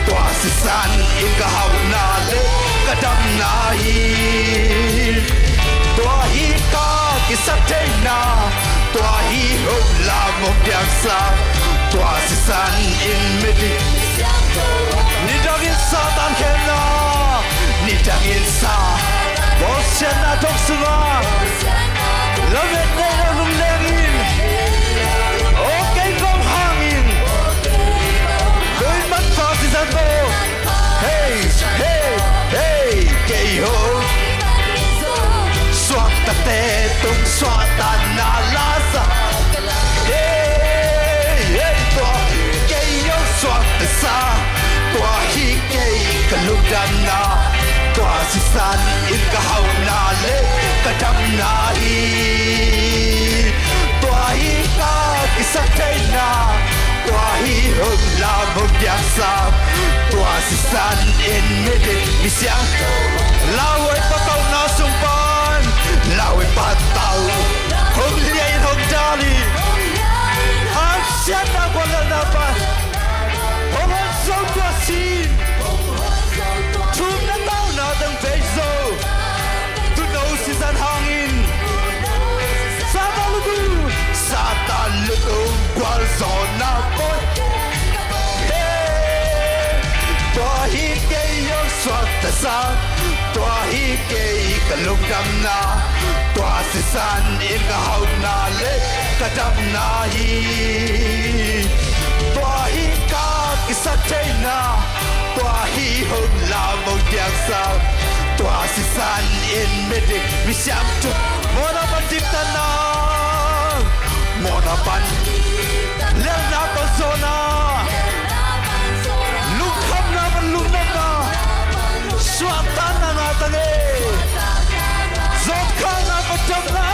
tua sisan in ka hauhna le ka damna hi. Tua hi ka kisaktheihna, tua hi hong lam hong diangsak, tua sisan in midik. Nidangin Satan khenna, nidangin sa, bawlsiatna thong sungah lamet nei lo lungleng in, aw kei kong hangin, ko in manpha sisan ko. Hei, hei, hei, kei hong suaktate tung suahtakna la sa. Hei, hei, tua kei hong suakta sa, tua hi kei ka lungdamna, tua sisan in ka hauhna le ka damna hi. Tua hi ka kisaktheihna, tua hi hong lam hong diangsak, tua sisan in midik misiang. Lauhuai patauhna sung pan, lauhuai patauh hong liah in hong dal hi. Hamsiatna guallelhna pan hong hon zo tua sin, thumna tauhna teng vei zo. Tuuno sisan hangin Satan lutung, Satan lutung gualzawhna pawi. Hei, tua hi kei hong suakta sa, tua hi kei ka lungdamna, tua sisan in ka hauhna le ka damna hi. Tua hi ka kisaktheihna, tua hi hong lam hong diangsak, tua sisan in midik misiangtho. Mawhna pan diktatna, mawhna pan lelhna pan zawhna, lungkhamna pan lungnopna, suahtakna ngah ta ngei. Zawnkhalna pan damna,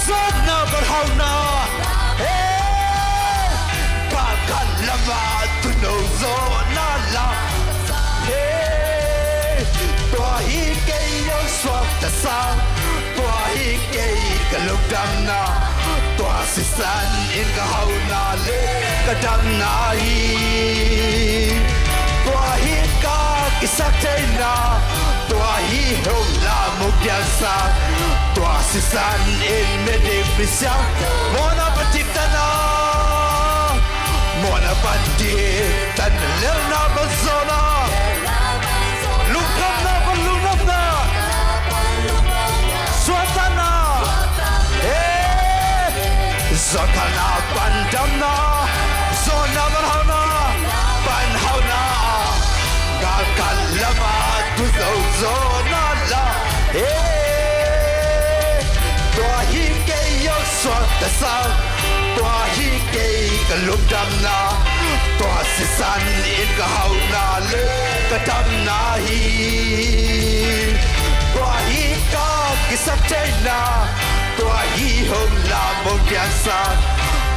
zawhna pan hauhna. Hei, galkhat lamah tuuno zawhna la. Hei, tua hi kei hong suakta sa, tua hi kei ka lungdamna, tua sisan in ka hauhna le ka damna hi. Tua hi ka kisaktheihna, tua hi hong lam hong diangsak, tua sisan in midik misiang. Mawhna pan diktatna, mawhna pan diktatna, lelhna pan zawhna, lungkhamna pan lungnopna, suahtakna, eh, zawnkhalna pan damna, zawhna pan hauhna, pan hauhna, galkhat lamah tuuno zawhna la. Eh, tua hi kei hong suakta sa, tua hi kei ka lungdamna, tua sisan in ka hauhna le ka damna hi. Tua hi ka kisaktheihna, tua hi hong lam hong diangsak,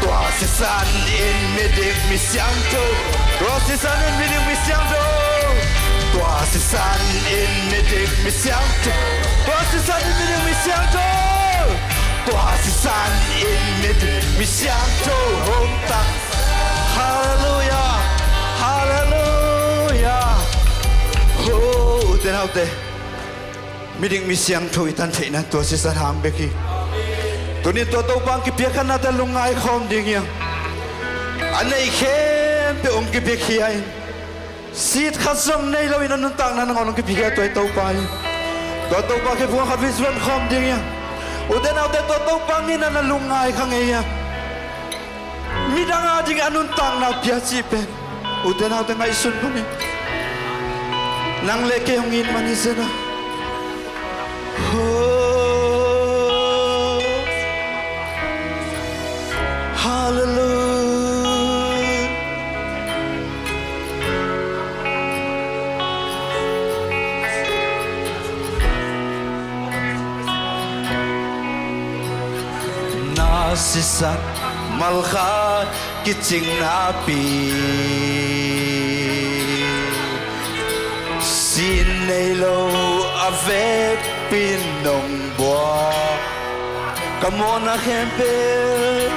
tua sisan in midik misiangtho. Tua sisan in midik misiangtho. Tua sisan in midik misiangtho. Tua sisan in midik misiangtho. Tua sisan in midik misiangtho hong tang. Halleluia. Halleluia. Ho, ute naute, midik misiangtho i tan theihna tua sisan hang bek hi. Tuni-in tua Topa hong kipiak khatnate lungngai khawm ding hi hang. A neih khempeuh hong kipiakhia in, seat khat zong nei loin a nuntakna nangawn hong kipiakhia tua i Topa hi. Tua Topa khe phung khat vei zuan khawm ding hi hang. Ute naute, tua Topa ngeina na lungngai kha ngei hiam? Midang ading a nuntakna pia cih pen, ute naute, ngaihsun pah ni. Nang le kei hong it man hi zen a. Oh, halleluia. Sisan malkhat kicing napi, sin nei lo a vekpi nong buak. Ka mawhna khempeuh,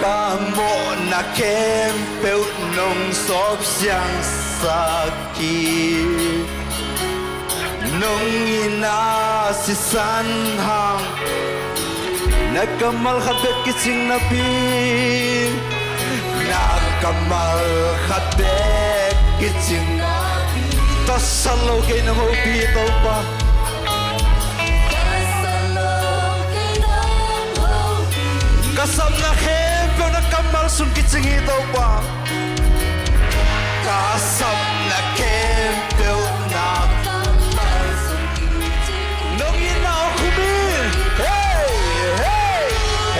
ka mawhna khempeuh nong sawp siangsak hi. Nong itna sisan hang, na kammal khat bek kicing napi, na kammal khat bek kicing napi. Tasat lo kei nong hopih hi Topa. Ka sapna khempeuh na kammal sung kicing hi Topa. Ka sapna khempeuh na nong itna a khum hi. Hey, hey,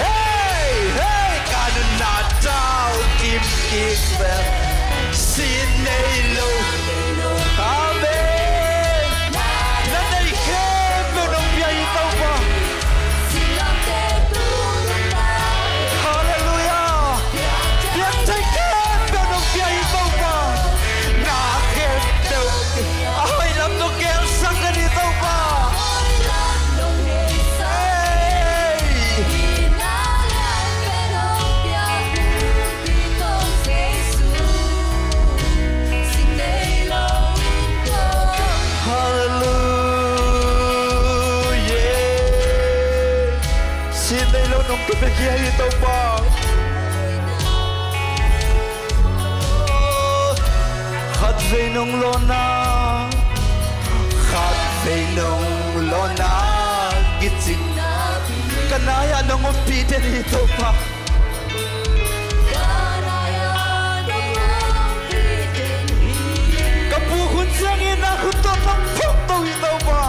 hey, hey. Ka nunna tau kim kik vel. Sin nei lo. Amen. Na nei khempeuh nong pia hi Topa. Halleluiah. Piak thei khempeuh nong pia hi Topa. Na khempeuh a hoih lam nong gelsak na hi Topa. Hey. Halleluiah. Sin nei lo nong kipia hi Topa. Khatvei nong lawhna, khatvei nong lawhna kicing. Ka nai-ah nong ompih den hi Topa. Ka puk hun ciangin na khut tawh nong phukto hi Topa.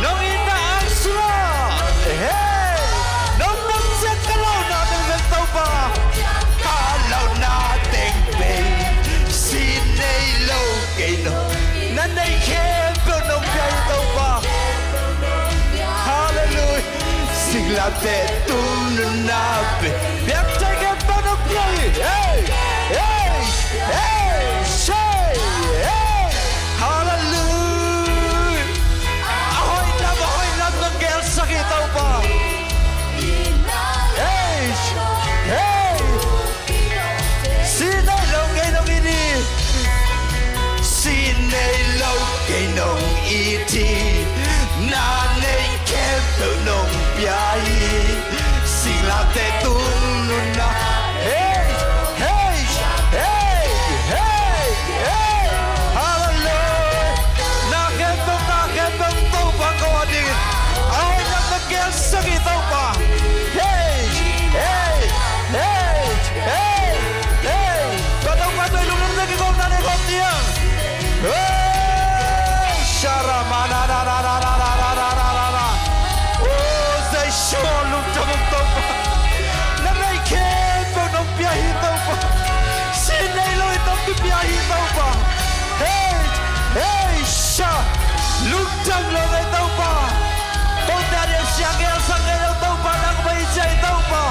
Nong itna ang sungah, hey, nong pom ciang ka launa teng veng Topa. Ka launa teng veng. Sin nei lo kei nong, na nei khempeuh nong pia hi Topa. Halleluiah. Singlamteh tung nunna pen. Piak thei khempeuh nong pia hi. Hey, hey, hey, say, hey. Halleluiah. A hoih lam, a hoih lam nong gelsak hi Topa. Hey, hey. Sin nei lo kei nong it hi. Sin nei lo kei nong it hi. Na nei khempeuh nong pia hi. Singlamteh tung nunna. Hey, hey, hey, hey, hey. Halleluiah. Na khempeuh, na khempeuh Topa ko ading. A hoih lam nong gelsak hi Topa. Hey, hey, hey, hey, hey. Ka Topa tawh i lungdam tawh kikawmna nei khawm ni hang. Hey, sharamanananananananananana. Oh, Jesu, lungdam ung Topa. Na nei khempeuh nong pia hi Topa. Sin nei lo in nong kipia hi Topa. Hey, hey, sha. Lungdam lo ei Topa. Kote a di'n a sia gelsak ngei lo Topa, nangmah i cih Topa.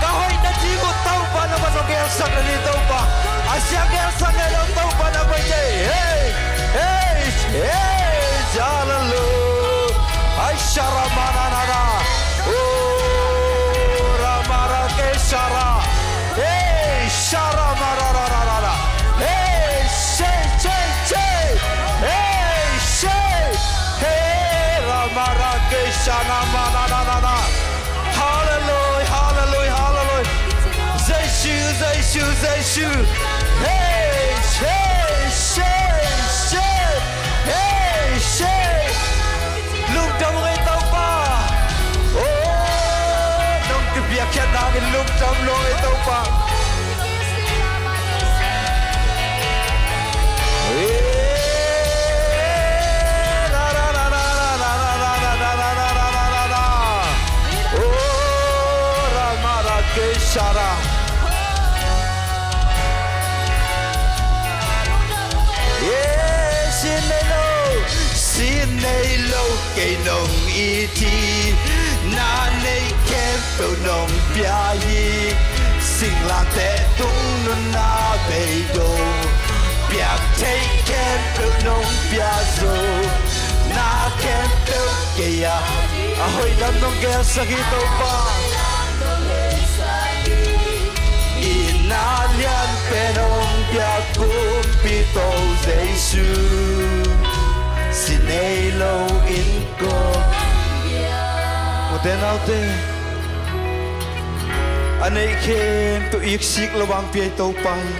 Ka hoihna ding uh Topa, nangmah nong gelsak na hi Topa. A sia gelsak ngei lo Topa, nangmah i cih. Hey, hey, hey, hallelujah. Ay, shara mananana. Oh, ramara ke shara. Hey, shara marararara. Hey, shei, shei, shei. Hey, shei. Hey, ramarake shana mananana. Hallelujah, hallelujah, hallelujah. Jesu, Jesu, Jesu. Hey, shei, shei, shei. Hey, shei. Lungdam ung ei Topa. Oh, nong kipiakkhiatna hangin lungdam lo ung ei Topa. Eh, la, la, la. Oh, la, ma, la, ke, sha, la. Yeah, sin nei lo, sin nei Kei nong it hi, na neih khempeuh nong pia hi. Singlangte tung nunna bei do, piak theih khempeuh nong pia zo. Na khempeuh kei a, a hoih lam nong gelsak hi Topa. I na lian pen hong piak kumpi to Jesu, si nei lo in ko. Ute naute, a neih khempeuh iksik lo vang pia hi Topa hi.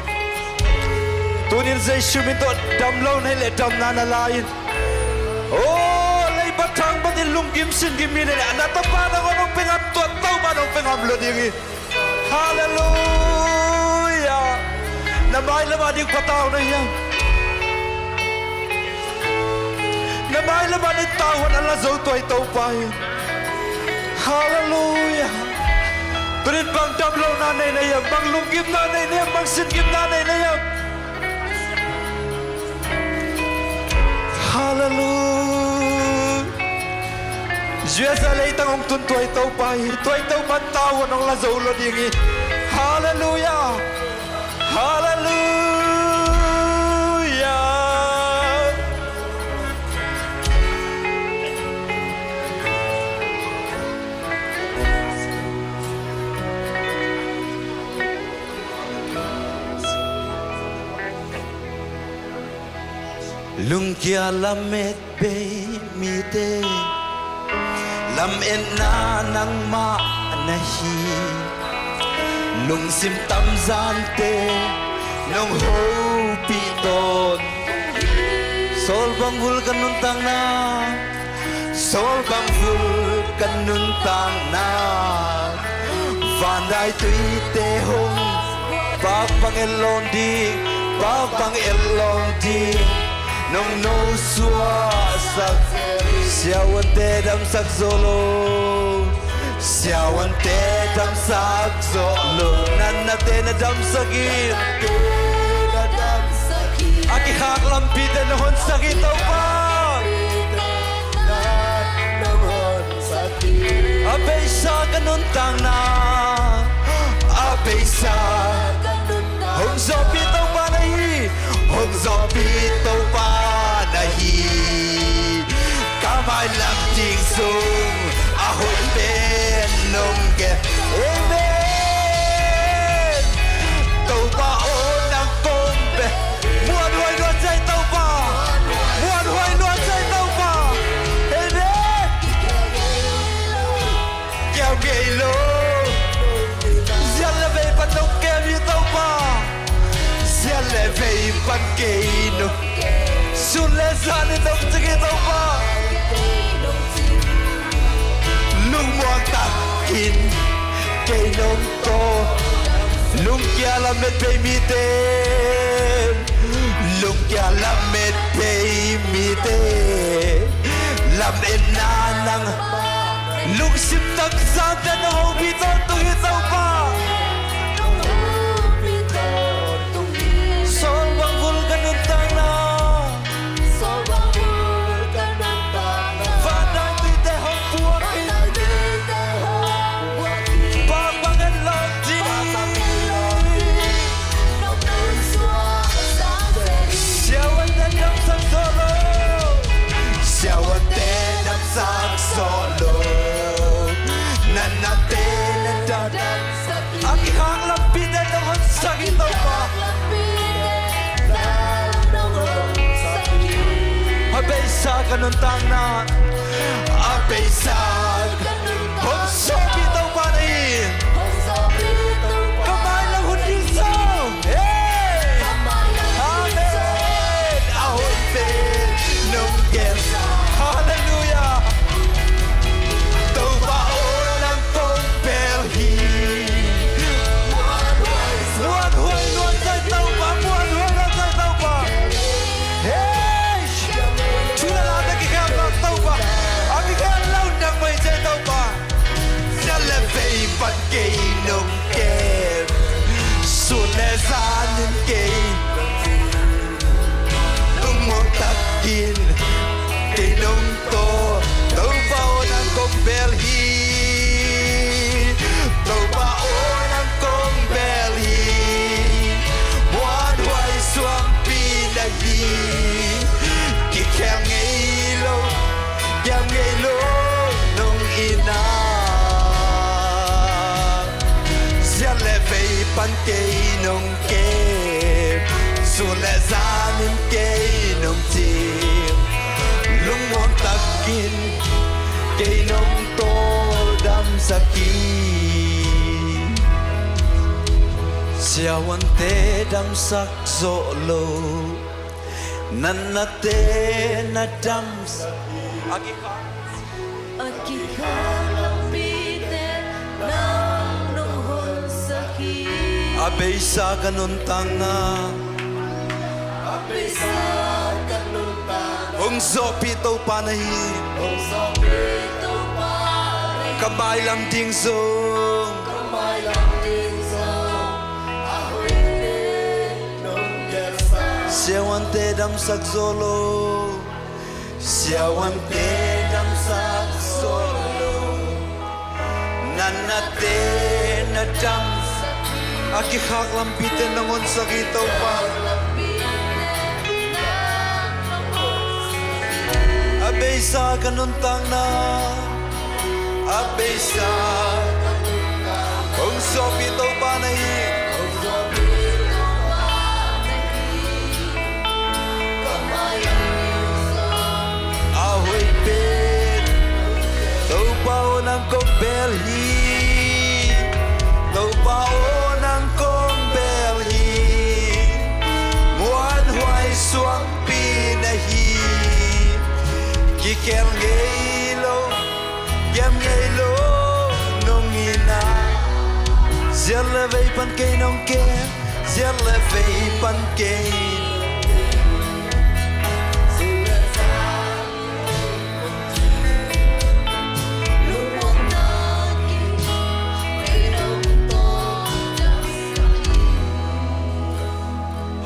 Tunin Jesu min tawh dam lo na hih leh damna na la in. O, leiba thang batin lunggim singgim mi na hih leh, na tapa na hong pia ngam, tua Topa na hong pia ngam lo ding hi. Halleluia. Na mailam a ding patau na hiam? Na mailam a ding tau hon a la zo tua hi Topa hi. Halleluia. Tunin bang dam lohna nei na hiam? Bang lunggimna nei na hiam? Bang singgimna nei na hiam? Halleluia. U S A leitang hong tun tua hi Topa hi. Tua hi Topa tau hon hong la zo lo ding hi. Halleluia. Halleluia. Lungkia lamet bei mite, lametna nangmah na hi. Lungsim tamzante nong hopih tawn. Sawlbang vul ka nuntakna, sawlbang vul ka nuntakna. Vandaituite hong pakpang etlawm ding, pakpang etlawm ding. Nong nosuahsak, siavuante damsak zo lo. Siavuante damsak zo lo. Natnate na damsak hi. A kikhak lampite na honsak hi Topa. A beisa ka nuntakna, a beisa ka nuntakna. Hong zawhpih Topa na hi, hong zawhpih Topa na hi. Ka mailam ding sung a hoih pen nong gen. Amen. Topa aw, nang kong bel. Muanhuai nuam zaw Topa. Muanhuai nuam zaw Topa. Amen. Kiam ngei lo. Ziat le vei pan nong kem hi Topa. Ziat le vei pan kei nong, sun le zan in nong cing hi Topa. Lungmuang takin kei nong tawh. Lungkia lamet bei mite, lungkia lamet bei mite, lametna nang. Lungsim tamzante nong hopih tawntung hi Topa. Sawlbang vul ka nuntakna. Vandaituite hong puak hi. Pakpang etlawm ding. Siavuante damsak zo lo. Siavuante damsak zo lo. Natnate na dam. A kikhak lampite nong honsak hi Topa. A beisa ka nuntakna, a beisa ka nuntakna. Hong zawhpih Topa na hi. Ka mailam hun ding sung. Hey! Amen. A hoih pen nong gen. Halleluia. Topa aw, nang kong bel hi. Muanhuai nuam zaw Topa, muanhuai nuam zaw Topa. Hey! Thu le late kikhen lo Topa. A kikhen lo nangmah hi zaw Topa. sak hi. Siavuante damsak zawh lo, natnate na damsak hi. A kikhak, a kikhak lampite nang nong honsak hi. A beisa ka nuntakna, a beisa ka nuntakna hong zawhpih Topa na hi. Hong zawhpih Topa na hi. Ka mailam ding zong, ka mailam ding zong a hoih pen nong gelsa. Siavuante damsak zawh lo, siavuante damsak zawh lo, natnate na damsak hi. A kikhak lampite nong honsak hi Topa. A beisa ka nuntakna, a beisa ka nuntakna hong zawhpih Topa na hi. A hoih pen Topa aw nang kong bel hi. Topa aw nang kong bel hi. Muanhuai suangpi na hi. Kikel ngei lo, kem ngei lo nong hi na. Ziat le vei pan kei nong kem, ziat le vei pan kei.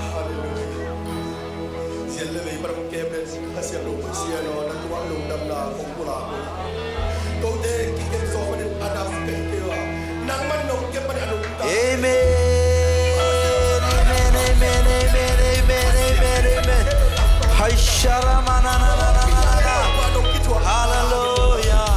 Halleluiah. Ziat le vei pan hong kem le, Kha Siangtho Pasian aw, na tungah lungdamna kong pulak hi. Kote kikem zaw manin a dam ka hi kei a, nangman nong kem manin a lungdam. Amen. Amen, amen, amen, amen, amen, amen. Hai sharama na na na na na na. Halleluiah.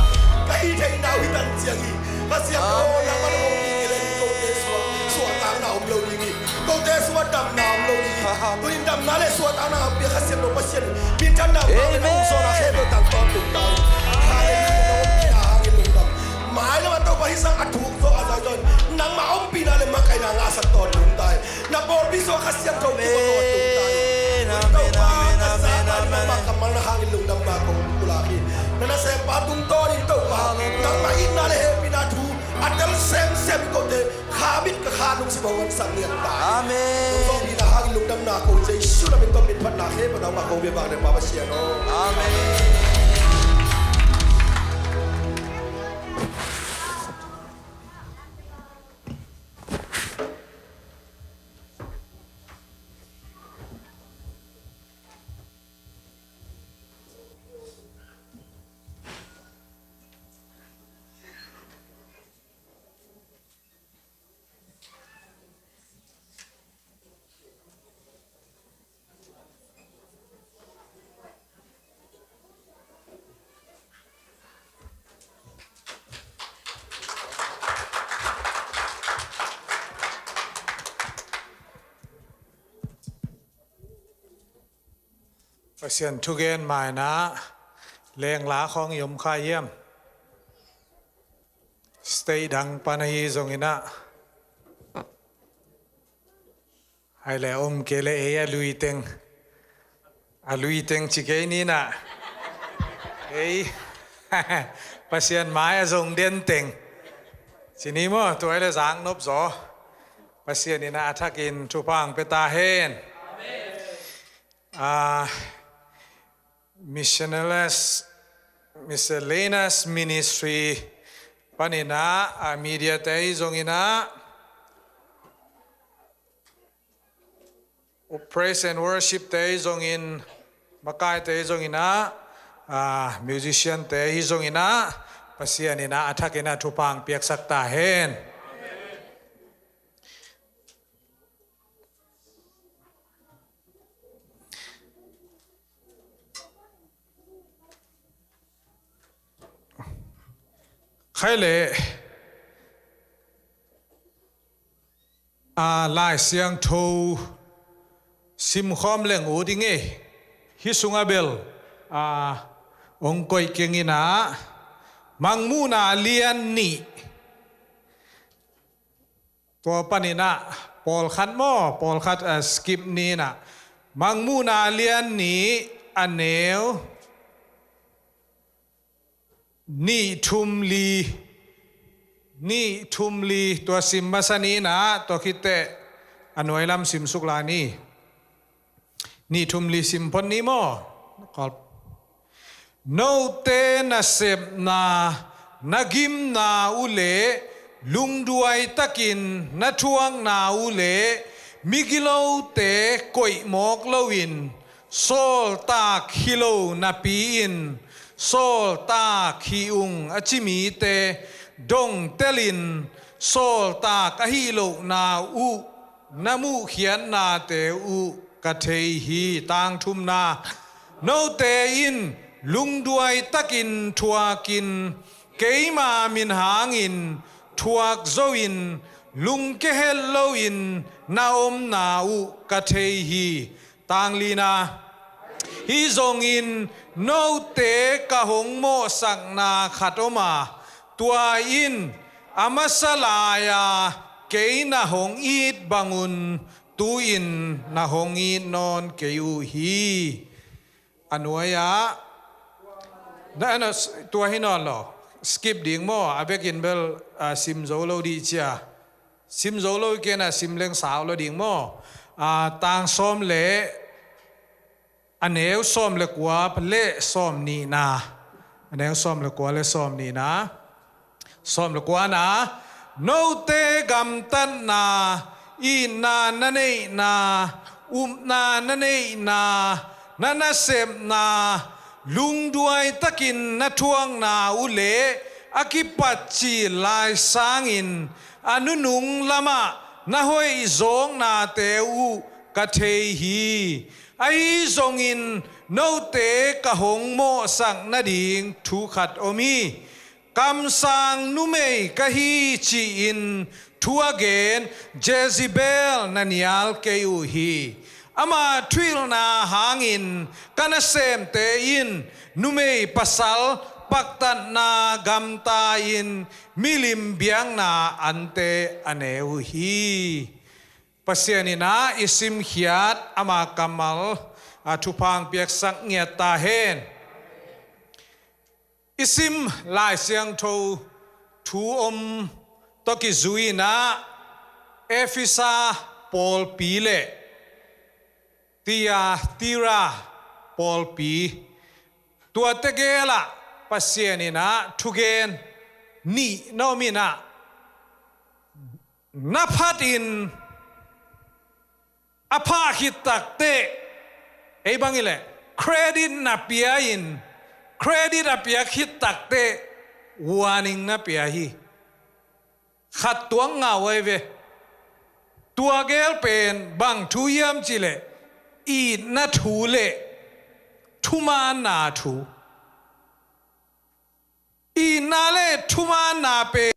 Ka hih theihna uh hi tan ciang hi. Pasian aw, nangman hong kik leh kote suah, suahtakna om lo ding hi. Kote sungah damna om lo ding hi. Tunin damna le suahtakna a pia Kha Siangtho Pasian in minthanna, amen, hong zawhna khempeuh tang tawntung ta in. Halleluiah, na ompihna hangin lungdam. Mailam ah Topa hih sang a thuk zaw a zai zaw in nangmah ompihna le makaihna ngahsak tawntung ta in. Na pawlpi sungah Kha Siangtho kimu tawntung ta in. Amen, amen, amen, amen, amen. Topa, ka zahna nangmah kammalna hangin lungdamna kong pulak hi. Na nasempa tungtawnin Topa, nangmah itna le hehpihna thu a tel semsem kote, kha mit ka kha lungsim hong honsak ngiat ta. Amen. Hong zawhpihna hangin lungdamna ko Jesu min tawh, min phatna khempeuh nangmah kong biak vang le Pa Pasian aw. Amen. Pasian thugen mai-in ah lengla khawng i om kha hiam? State dang pan ahi zongin ah, hai le om kei le ei a lui teng, a lui teng ci kei ni in ah, ei Pasian mai a zong den teng ci ni maw. Tua hi le zak nop zaw. Pasian in ah a thakin thupha hong pia ta hen. Amen. Ah, miscellaneous, miscellaneous ministry panin ah, ah, media te hi zongin ah, praise and worship te hi zongin, makai te hi zongin ah, ah, musician te hi zongin ah, Pasian in ah a thakin ah thupha hong piaksak ta hen. Khai le, a, Lai Siangtho simkhawm leng uh ding ei. Hih sungah bel, a, hong koih keng in ah, Mangmuhna lian nih. Tua panin ah, pawlkhat maw, pawlkhat, eh, skip ni in ah. Mangmuhna lian nih a neu nih thum li, nih thum li, tua sim masa ni in ah, tua khit teh a nuai lam sim suk lai ni. Nih thum li sim phot ni maw? Note nasepna, na gimna uh leh lungduai takin na thuakna uh leh migilote koih mawk loin sawltak hi lo napi-in sawltak hih ung a ci mite dongtelin sawltak ahi lohna uh na muhkhiatnate uh ka thei hi. Tang thumna, note in lungduai takin thuakin keima min hangin thuak zo in lungke het loin na omna uh ka thei hi. Tang lina, hi zongin note ka hong mawhsakna khat om a, tua in a masa lai-a kei na hong it bangun tu-in na hong it nawn kei uh hi. A nuai-ah na, na, tua hi nawn lo. Skip ding maw? A bekin bel, ah, sim zo lo dih cia. Sim zo lo i ken a sim leng sau lo ding maw? Ah, tang sawm le a neu sawm le kua le sawm nihna. A neu sawm le kua le sawm nihna. Sawm le kuana, note gamtatna, itna na neihna, upna na neihna, na nasepna, lungduai takin na thuakna uh leh a kipat cil lai sangin a nunung lamah na hoih zawknate uh ka thei hi. Ahi zongin note ka hong mawhsak nading thu khat om hi. Kamsang numei ka hi ci-in thu a gen Jezebel na nial kei uh hi. Ama thuhilhna hangin ka nasemte in numei pasal paktatna gamta-in milim biakna ante a ne uh hi. Pasian in ah i simkhiat ama kammal a thupha hong piaksak ngiat ta hen. I sim Lai Siangtho thu om tawh kizui-in ah Efesa pawlpi le Tiatira pawlpi, tuate gelah Pasian in ah thugen nih na om in ah, na phatin a phah khit takteh, ei bang hileh credit na pia-in, credit a piak khit takteh warning na pia hi. Khat tuak ngau ahi ve. Tua gel pen bang thu hiam cihleh itna thu le thumaanna thu. Itna le thumaanna pen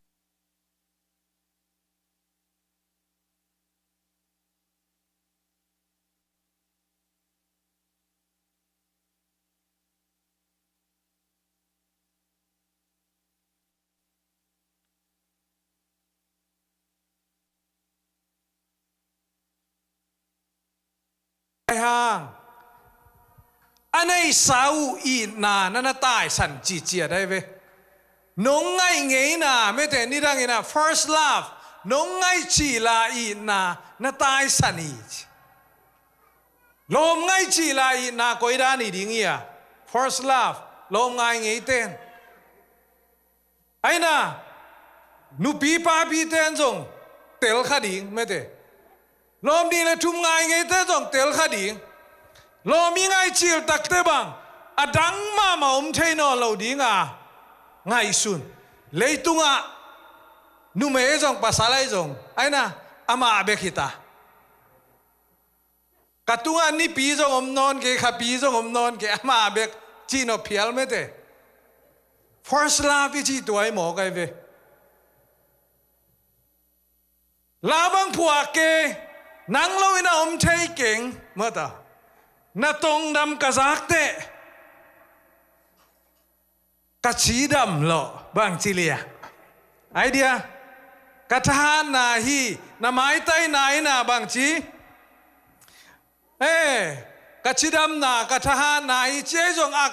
hang a neihsa uh itna na na taisan cihciat ahi ve. Nong ngaih ngeina mete nidangin ah first love, nong ngaih cihla itna na taisan hi. Lawm ngaih cihla itna koi dan hi ding hi a? First love, lawm ngaih ngeiten. Aina, nupi papiten zong tel kha ding mete. Lawm nih le thum ngaih ngeite zong tel kha ding. Lawm i ngaih cil takte bang a dang mahmah om thei nawn lo ding a ngaihsun. Leitungah numei zong pasal ahi zong, aina, amah bek hi ta. Ka tungah nipi zong om nawn kei, khapi zong om nawn kei, amah bek cih nawh phial mete. First love i cih tua hi mawk ahi ve. La bang phuak kei, nang lo in a om thei keng mata. Na tongdam ka zak teh. Ka cidam lo, bangci lia. Ai dia, ka thahatna hi, na maitaina in ah bangci. Eh, ka cidamna, ka thahatna hi ci ei zong a,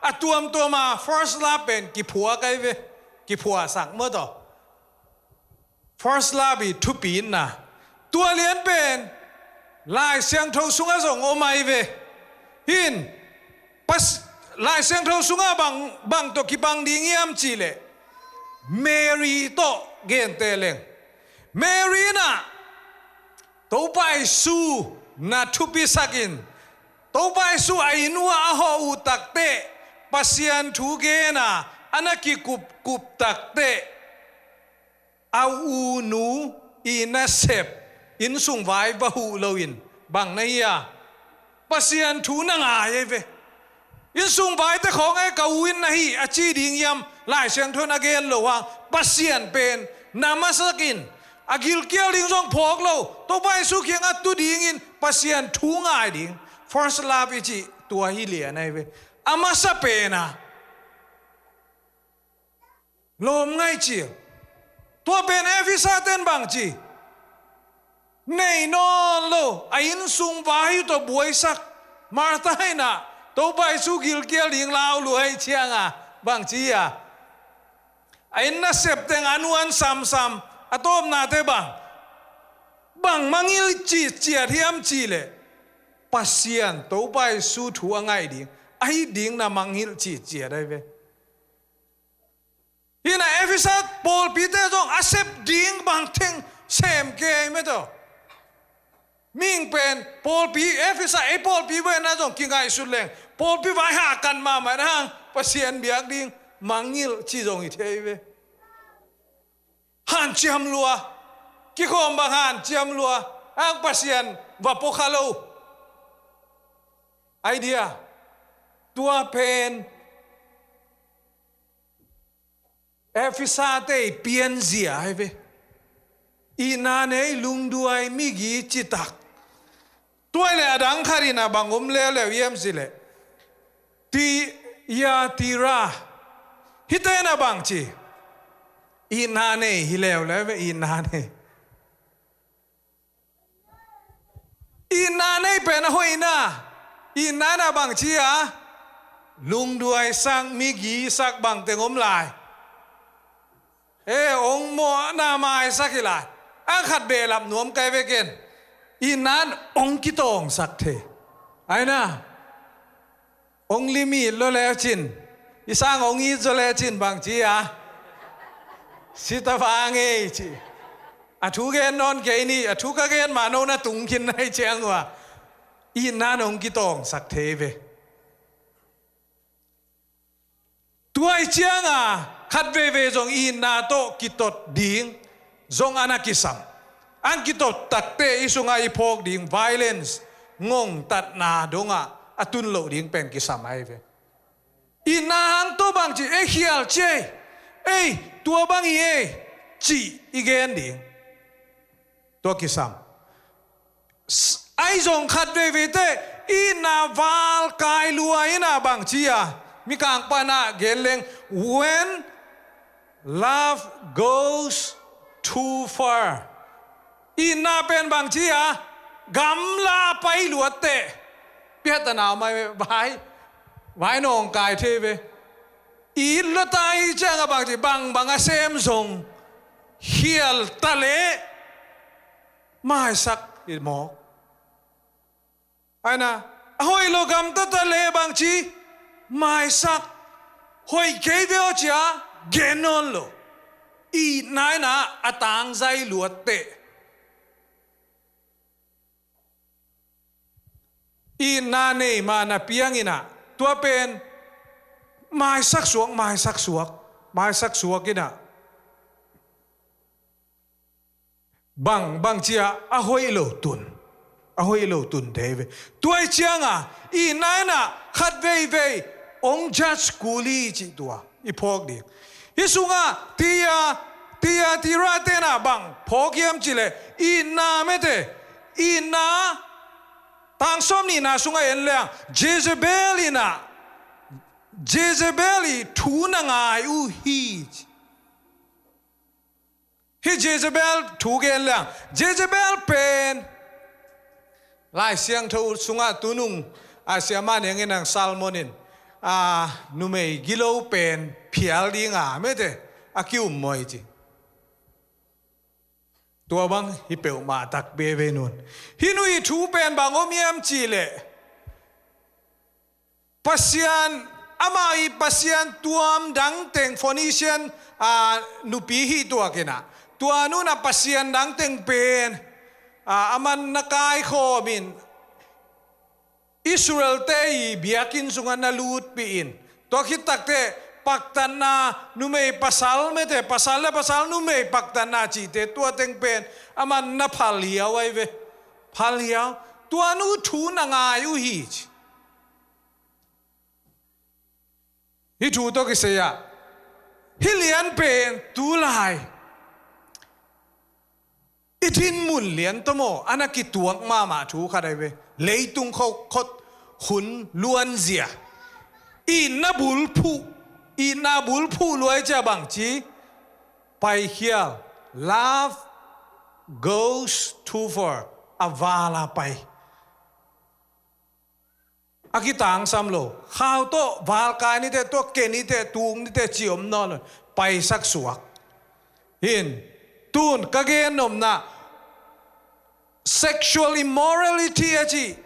a tuamtuam a first love pen kiphuak ai ve, kiphuaksak maw taw. First love i thupi in ah. Tua lian pen Lai Siangtho sungah zong om ai ve. Hin, Pas-, Lai Siangtho sungah bang, bang tawh kibang ding hiam cih leh Mary tawh gente leng. Mary in ah Topa Jesu na thupisakin, Topa Jesu a inn uah a hawh uh takteh, Pasian thu gen a, a na kikupkup takteh, a u nu i nasep, innsung vai va huh loin, bang na hi a, Pasian thu na ngai ei ve. Innsung vaite khawng ei ka u inn na hi a ci ding hiam, Lai Siangtho in a gen lo hang, Pasian pen na masakin, a gilkial ding zong phawk lo, Topa Jesu kiangah tu dingin Pasian thu ngai ding. First love i cih tua hi lian ai ve. A masa pen a lawm ngaih cil. Tua pen Efesa ten bangci, nei nawn lo, a innsung vai uh tawh buaisak. Martha in ah Topa Jesu gilkial ding lau lua ahih ciang a, bangci a, a inn nasep teng a nuan samsam, a tawpnate bang, bang mangngilh citciat hiam cih leh Pasian Topa Jesu thu a ngaih ding, a hih ding na mangngilh citciat ai ve. Hi in ah Efesa pawlpite zong a sep ding bang teng sem kei mah taw. Mihing pen pawlpi, Efesa ei pawlpi pen ah zong kingaihsut leng, pawlpi vai hahkat mahmah in ah hang Pasian biak ding mangngilh ci zong hi thei ve. Hanciam lua, kikhawm bang hanciam lua, hang Pasian va pua kha lo. Ai dia, tua pen Efesate i pianzia ai ve. Itna nei, lungduai, migi, citak. Tua leh a dang khat in ah bang om leuleu hiam cih leh, Tiatira. Hihte in ah bangci, itna nei hi leuleu ve, itna nei. Itna nei pen a hoihna, itna in ah bangci a, lungduaisak, migisak bang teng om lai. Eh, ong mawhna maisak hi lai. A khat behlap nuam kai ve ken. Itna in ong kitawngsak thei. Ai na. Ong lim it lo lecin, i sang ong it zaw lecin bangci a, sita vang ei ci. A thu gen nawn kei ni, a thu ka gen mah no na tung khin na hi ciang uh a, itna in ong kitawngsak thei ve. Tua i ciang a, khat veivei zong itna tawh kitot ding zong a na kisam. Ang kitot takteh i sungah i phawk ding violence, ngongtatna dongah a tun loh ding pen kisam ai ve. Itna hang tawh bangci, ei khial ci ei, ei tua bang hi ei, cih i gen ding. Tua kisam. S-, ai zong khat veiveite, itna val kai lua in ah bangci a, Mikang pan ah gen leng, when love goes too far. Itna pen bangci a, gamla pai luatteh. Piahtana mai vai, vai nawngkai thei ve. It lua ta hi ciang a bangci, bangbang a sem zong, khial ta leh maisak hi mawk. Ai na, a hoih lo gamta ta leh bangci, maisak, hoih kei ve aw ci a, gen nawn lo. Itna in ah a tangzai luatteh. Itna nei mah na piang in ah, tua pen maisak suak, maisak suak, maisak suak in ah, bang, bangci a, a hoih lo tun, a hoih lo tun thei ve. Tua i ciang a, itna in ah khat veivei ong judge kul hi cih tua i phawk ding. Hih sungah Tia, Tiatirate in ah bang phawk hiam cih leh, itna mete, itna, tang sawm nihna sungah en leng, Jezebel in ah Jezebel i thu na ngai uh hi. Hih Jezebel thu gen leng, Jezebel pen Lai Siangtho sungah tunung a siamah nengin ang Solomon in a numei gilo pen phial dinga mete a kiummawi ci. Tua bang hi peuhmah tak veve nun. Hih nu i thu pen bang om hiam cihleh, Pasian, amah i pasian tuam dangteng Phoenician a nupi hih tuak inah, tua nunah pasian dangteng pen a aman na kaikhawm in Israel-te i biakinn sungah na lutpih in, tua khit takteh paktatna numei pasal mete, pasal le pasal numei paktatna cihte tua teng pen aman na phal hiau ahi ve. Phal hiau. Tua nu thu na ngai uh hi ci. Hih thu tawh kisai-ah hih lian pen tulai i dinmun lian tawh maw a na kituak mahmah thu khat ahi ve. Leitung khaukhot hun luanzia, itna bulphuh, itna bulphuh luai cia bangci, paikhial. Love goes too far. A vala pai. A kitangsam lo. Khau tawh valkai niteh, tua ke niteh, tung niteh ci om nawn lo. Paisak suak. Hin, tun ka gen nopna, sexual immorality a ci,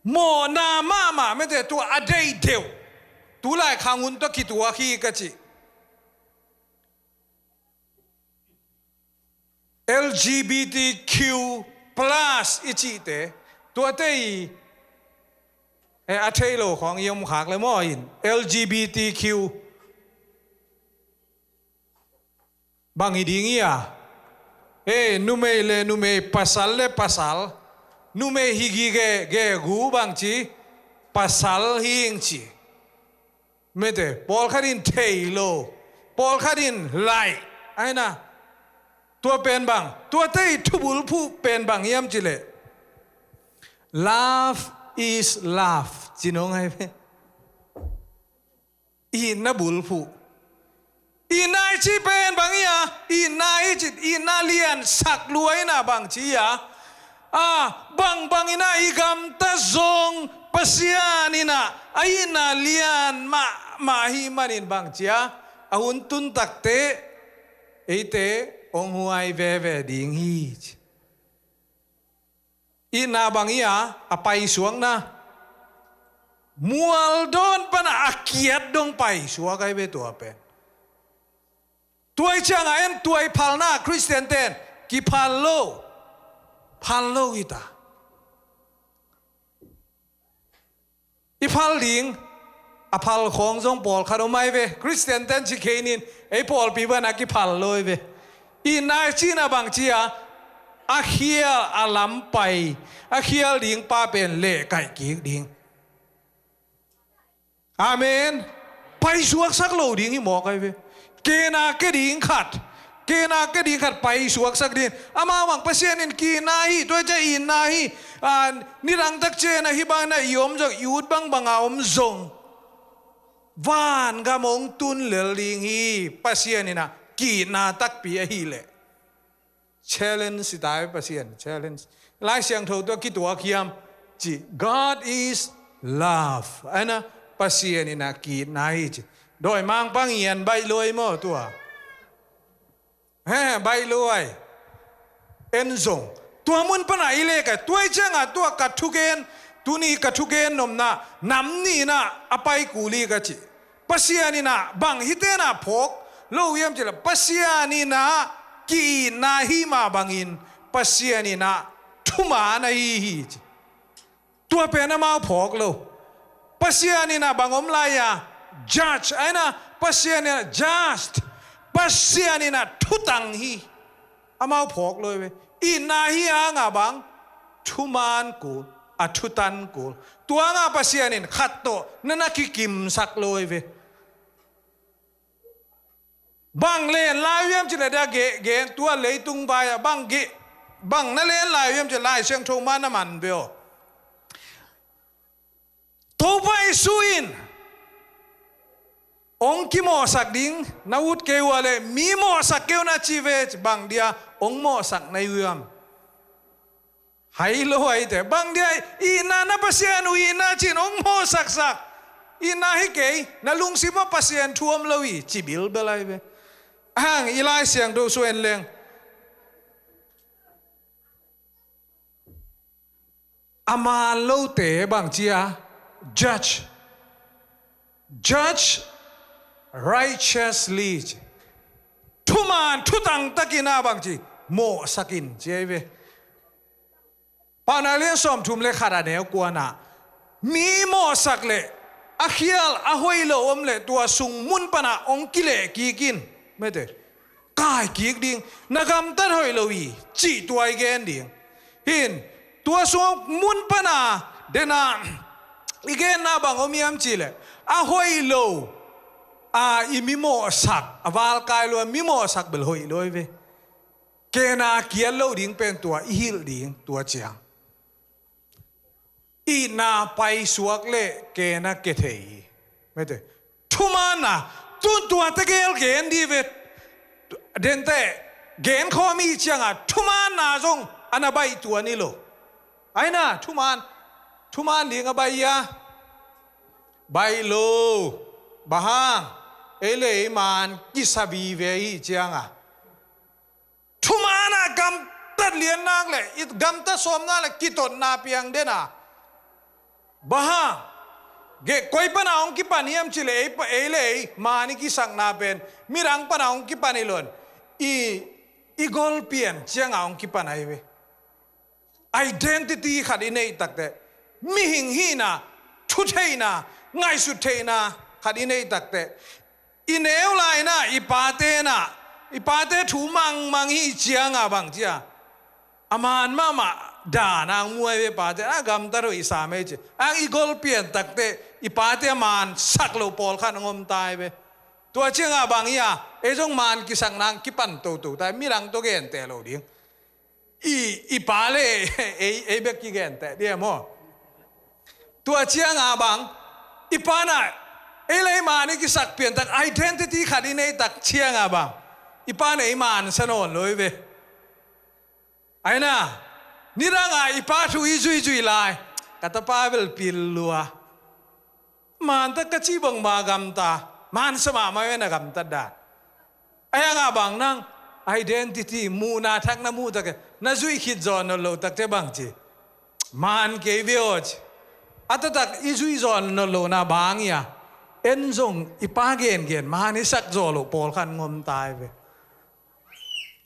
mawhna mahmah mete tua a deih deuh, tulai khang hun tawh kituak hi ka ci. L G B T Q plus i cihte, tuate i, eh, a thei lo khawng i om khak le maw in, L G B T Q bang hi ding hi a. Eh, numei le numei, pasal le pasal, numei hi gi ge, ge gu bangci, pasal hing ci. Mete, pawlkhat in thei lo, pawlkhat in laih, aina. Tua pen bang, tuate i thubulphuh pen bang hiam cileh, love is love, ci nong ai ve. Itna bulphuh. Itna i ci pen bang hi a, itna i ci, itna liansak luai na bangci a. A, bangbang inah i gamta zong Pasian inah a itna lian mahmah hi manin bangci a, a hun tun takte eite hong huai veve ding hi ci. Itna bang hi a, a paisuakna, mualdawn pana a kiat dong paisuak ahi ve tua pen. Tuai cianga en tuai phalna Khristian ten kiphal lo. Phal lo hi ta. I phal ding, a phal khawng zong pawlkhat om ahi ve. Khristian ten ci kheinin ei pawlpi bana kiphal lo hi ve. Itna i cina bangci a, a khial a lampai, a khial ding pa pen lehkaih kik ding. Amen. Paisuaksak lo ding hi mawk ahi ve. Kena ke ding khat, kena ke ding khat paisuaksak ding. Amau bang Pasian in kina hi, tua cia itna hi. A, nidang tak cena hi bang na i om zong, i ut bangbanga om zong, vangam hong tun lel ding hi. Pasian inah kina takpi ahileh. Challenge si tai Pasian, challenge. Lai Siangtho tua kituak hiam ci, God is love. Aina Pasian inah kina hi ci. Dawimangpa ngian baih luai maw tua. He, baih luai. En zong. Tua mun pana i leka, tuai cianga tua ka thugen, tuni ka thugen nopna, nam nihna a pai kuli ka ci. Pasian inah bang hitenah phawk lo hiam cileh, Pasian inah ki-itna hi mah bangin Pasian inah thuman ahi hi ci. Tua pen amau phawk lo. Pasian inah bang om lai-a, judge, aina Pasian inah just, Pasian inah thutang hi. Amau phawk lo hi ve. Itna hi hanga bang thuman kul, a thutan kul. Tua hanga Pasian in khat tawh na na kikimsak lo hi ve. Bang len lai uh hiam cileh dia ge, gen tua leitung vai-ah bang ge, bang na len lai uh hiam cileh Lai Siangtho ma na man ve aw. Topa Jesu in Hong kimawhsak ding na ut kei uh a leh, mi mawhsak kei un a ci ve, bang dia hong mawhsak na hi uh hiam? Hai lo ahi te, bang dia itna na Pasian uh itna ci-in hong mawhsaksak. Itna hi kei, na lungsim ah Pasian thu om lo hi, ci bilbel ahi ve. Hang i Lai Siangtho sua en leng. A man lote bang ci a, judge. Judge righteously. Thuman, thutang takin a bang ci, mawhsak in ci ahi ve. Paunak lian sawmthum le khat a neu kuana, mi mawhsak le a khial a hoih lo om le tua sung mun pana hong kileh kik in. Mete. Kai kik ding, na gamtat hoih lo hi, cih tua i gen ding. Hin, tua sung mun pana, dena, i genna bang om hiam cih leh, a hoih lo, a i mi mawhsak, a valkai lo, a mi mawhsak bel hoih lo hi ve. Kena kiat lo ding pen tua, i hilh ding, tua ciang. Itna paisuak le kena kethei hi. Mete. Thumanna, tun tua tegel gen di ve. Dente, gen khawm i cianga, thumanna zong, ana baih tua ni lo. Aina, thuman, thuman ding a baih a. Baih lo, bang hang, ei le ei man, kisa vive i cianga. Thuman a gamtat lian nak le, i gamtat sawm nak le, kitotna piang den a. Bang hang, ge koi pana hong kipan hiam cih le, ei pa, ei le ei, man i kisakna pen, midang pana hong kipan hi lo in, i, i gol pian, cianga hong kipan ahi ve. Identity khat i neih takte, mihing hihna, thutheihna, ngaihsut theihna khat i neih takte, i neu lai na, i pate na, i pate thu mangmang hi cianga bang cia. A man mahmah dan ang muai ve pate, a gamtat uh i sa mei ci. Ang i gol pian takte, i pate a man sak lo pawlkhat ang om tai ve. Tua cianga bang ia, ei zong man kisak nang kipan toto tai, midang to gente lo ding. I, i pa le, ei, ei bek kigenteh dia maw. Tua cianga bang, i pa na, ei le ei man i kisak piantak, identity khat i neihtak cianga bang, i pa na ei man sa nawn lo hi ve. Aina, nidanga i pa thu i zuizui lai, ka tapa bel pil lua. Mantak ka ci bangma gamta, man sa mahmah ve na gamtat dan. Ahi hanga bang nang, identity, muhna thak na muh takte, na zuih khit zaw nawn lo takte bang ci. Man kei ve aw ci. A taktak i zuih zaw nawn lo na bang ia. En zong i pa gengen, man i sak zaw lo pawlkhat ngom tai ve.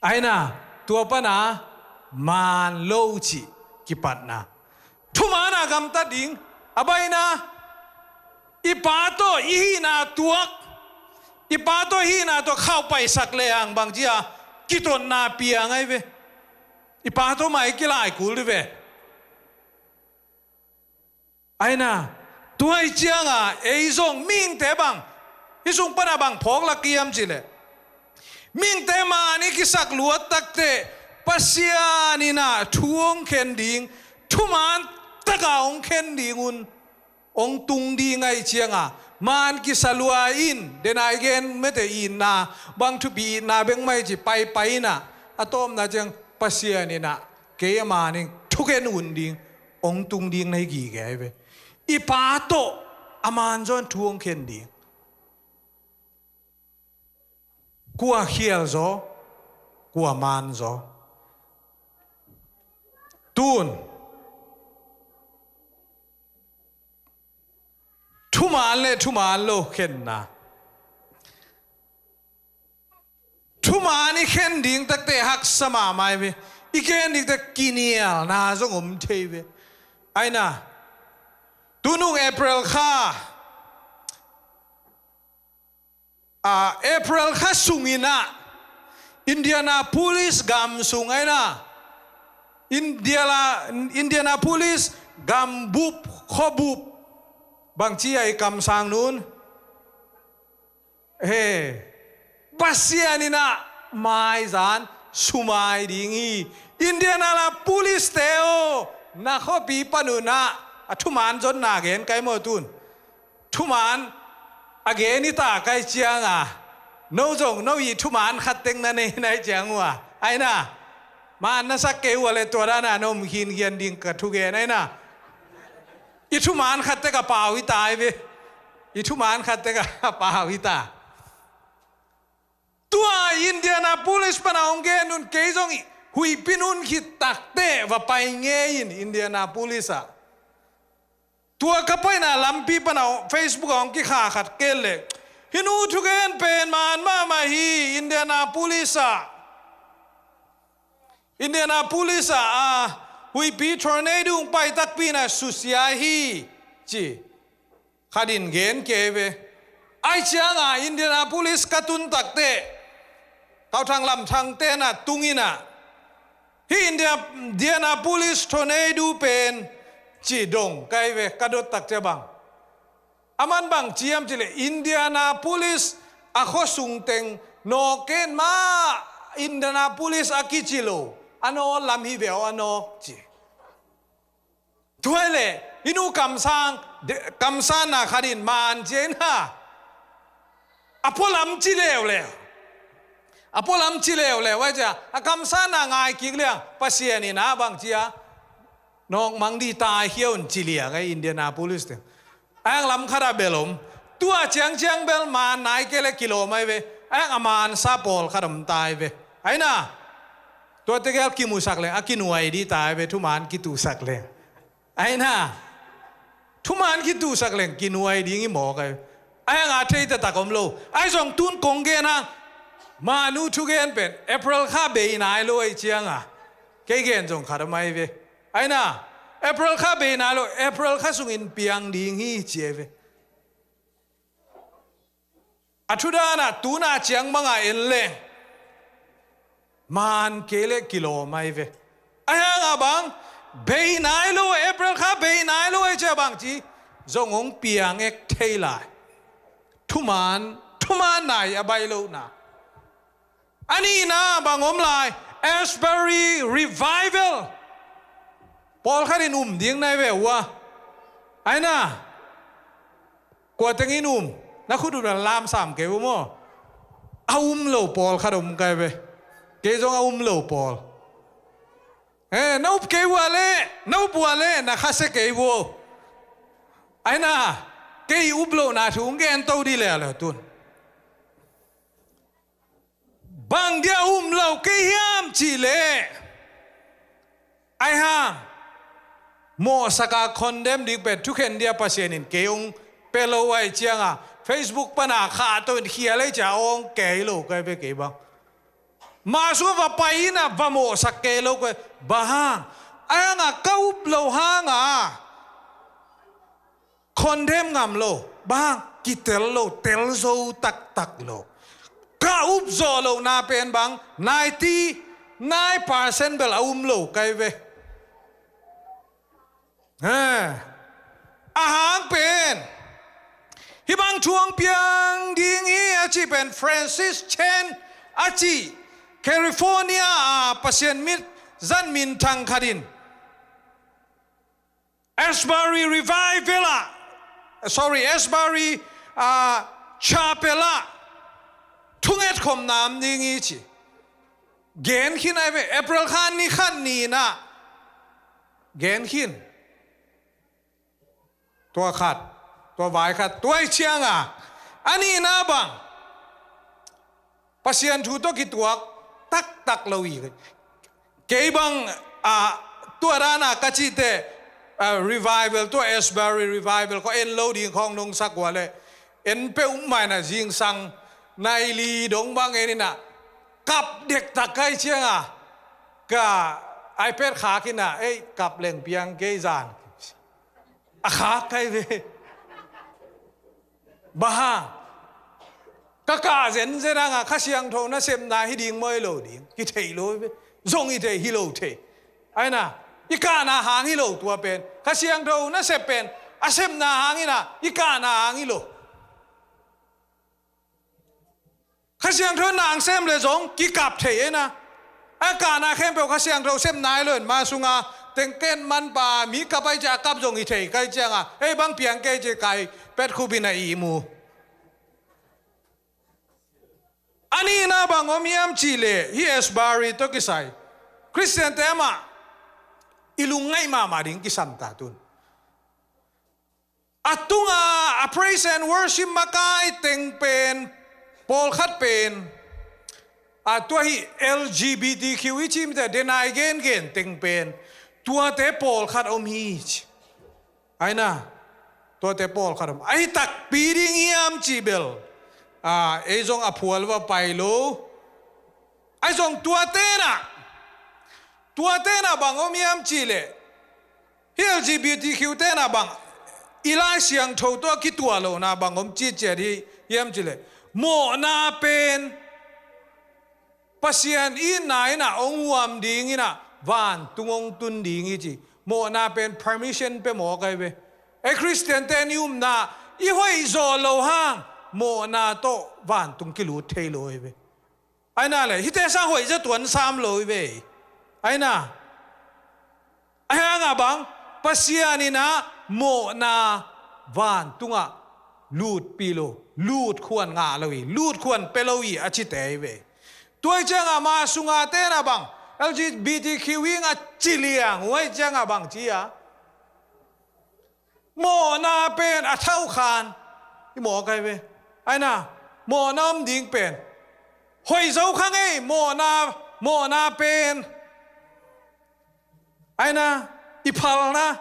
Aina, tua pana, man lo cih kipatna. Thuman a gamtat ding, a baina, i pa tawh i hihna tuak, i pa tawh i hihna tawh khauh paisak le ang bang cia, kitotna piang ahi ve. I pa tawh mai kilai kul di ve. Aina, tua i cianga, ei zong mihingte bang, hi sung pana bang phawk lak hiam cih leh. Mihingte man i kisak luat takte, Pasian in a thu hong khen ding, thuman taka hong khen ding un, hong tung ding ahi cianga, man kisa lua in, dena i gen mete itna, bang thupi itna bek mai ci paipai in a, a tawpna ciang Pasian in a, kei a man in, thukhen hun ding, hong tung ding na hi gige ahi ve. I pa tawh, a man zawn thu hong khen ding. Kua khial zaw, kua man zaw. Tun, thuman le thuman lo khenna. Thuman i khen ding takte haksa mahmah hi ve. I khen ding takte kinialna zong om thei ve. Aina, tunung April kha, a, April kha sungin a, Indianapolis gam sung aina, Indiana, Indianapolis gam bup, khuabup, bangci a i kamsang nun. He, Pasian in a maizan sumai ding hi. Indianapolis te aw, na khuapi panun a, a thuman zonna gen kai maw tun. Thuman, A gen i ta kai cianga, no zong no i thuman khat teng na nei nai ciang uh a, aina, man na sak kei uh a le tua dana no om khinkhian ding ka thugen aina. I thuman khat tek a pau i ta ai ve. I thuman khat tek a pau i ta. Tua Indianapolis pana hong gen un kei zong huihpi nun khit takte va pai ngei in Indianapolis ah. Tua ka paina lampi pana Facebook a hong kikha khat kel le, hi nu thugen pen man mahmah hi. Indianapolis ah, Indianapolis ah a huihpi tornado hong pai takpi na susia hi ci. Khat in gen kei ve. Ai cianga Indianapolis ka tun takte, tauthang lamthang tena tung ina, hi India, Indianapolis tornado pen ci dong kai ve ka dot takte bang. A man bang ciam ci le Indianapolis a khuasung teng nawk ken ma Indianapolis a kici lo a nawk lam hi ve aw a nawk ci. Tuai le i nu kamsang, kamsanna khat in man cia in ha. A pualam ci leuleu. A pualam ci leuleu ai cia a kamsanna ngai kik liang Pasian in a bang cia. Nawk mang di tai hiau in ci liang ai Indianapolis te. Ayang lam khat a bel om. Tua ciangciang bel man nai kei le kilawm ai ve. Ayang a man sa pawl khat om tai ve. Aina. Tua tegel kimusak leng a kinuai di tai ve thuman kitusak leng. Aina. Thuman kitusak leng kinuai ding i mawk ai. Ai anga thei taktak om lo. Ai zong tun kong gen hang. Manu thugen pen April kha bei nai lo ai cianga. Kei gen zong khat om ai ve. Aina. April kha bei nai lo. April kha sungin piang ding hi ci ai ve. A thudana tuna ciang banga en leng man kei le kilawm ai ve. Ai hanga bang bei nai lo April kha bei nai lo ai cia bang ci zong hong piang ek thei lai. Thuman thuman nai a bai lo na. A nihna bang om lai Asbury Revival. Pawlkhat in um ding nai ve ua. Aina. Kua tengin um na khut uh na lamsam kei uh maw? A um lo pawlkhat om kai ve. Kei zong a um lo pawl. Eh, na up kei uh a le na up uh a le na khasia kei uh. Aina. Kei up lohna thu hong gen to di le a le tun. Bang dia um lo kei hiam ci le. Ai hang mawhsaka condemn dik pen thukhen dia Pasian in kei hong pe lo ai cianga Facebook pana kha to in khia lei cia hong kei lo kai ve kei bang. Masu va pai ina va mawhsak kei lo kai bang hang. Ai hanga ka up lo hanga. Condemn ngam lo bang kitel lo tel zo taktak lo. Ka up zawh lohna pen bang ninety nine percent bel a um lo kai ve. Eh. A hang pen hih bang thu hong piang ding hi a ci pen Francis Chan a ci California a Pasian mit zan minthang khat in Asbury Revival ah, sorry, Asbury ah, Chapel ah thunget khom nam ding hi ci. Gen khin ai ve April khan ni khan ni na gen khin. Tua khat, tua vai khat, tua i cianga a nihna bang Pasian thu tawh kituak taktak lo hi. Kei bang a tua dana ka cihte a, revival tua Asbury revival ko en lo ding khawng nong sak ua le en peuh maina zingsang nai li dong bang en ina kap dektak kai cianga ka iPad khak ina ei kap leng piang kei zan a khak kai ve. Bang hang ka kah zenzen hanga Kha Siangtho nasepna hi ding mawi lo ding hi thei lo ve. Zong hi thei hi lo thei. Aina i kahna hang hi lo tua pen Kha Siangtho nasep pen a sepna hang ina i kahna hang hi lo. Kha Siangtho nang sem le zong kikap thei ena. A kahna khempeuh Kha Siangtho sem nai lo in ma sunga tengken manpa mi kap ai cia kap zong hi thei kai cianga ei bang piang kei ci kai pet khupin a i mu. A nihna bang om hiam cih leh, hih Asbury tawh kisai Khristiante amah i lungngaih mahmah ding kisam ta tun. A tunga a praise and worship makai teng pen, pawlkhat pen, a tua hih L G B T Q i cih mite denai gengen teng pen, tuate pawlkhat om hi ci. Aina, tuate pawlkhat om. Ahi takpi ding hiam cih bel, a, ei zong a phual va pai lo. Ahi zong tuate na, tuate na bang om hiam cih leh, hih L G B T Q te na bang, i Lai Siangtho tawh a kituah lohna bang om cih ciat hi hiam cih leh, mawhna pen Pasian itna in a hong huam ding in a, vantung hong tun ding hi ci. Mawhna pen permission pia mawk ahi ve. Ei Khristiante i upna i hoih zawh loh hang, mawhna tawh vantung kilut thei lo ahi ve. Aina le, hihte sang hoih zia tuan sam lo ahi ve. Aina. Ahi hang a bang, Pasian in a mawhna vantungah lutpih lo, lutkhuan ngah lo hi, lutkhuan pia lo hi a cite ahi ve. Tua hi ciangah ama sunga te na bang, L G B T Q in a ci liang, huai ciangah bang ci a. Mawhna pen a thauh khan i mawk ahi ve. Aina, mawhna om ding pen hoih zo kha ngei, mawhna, mawhna pen. Aina, i phalna,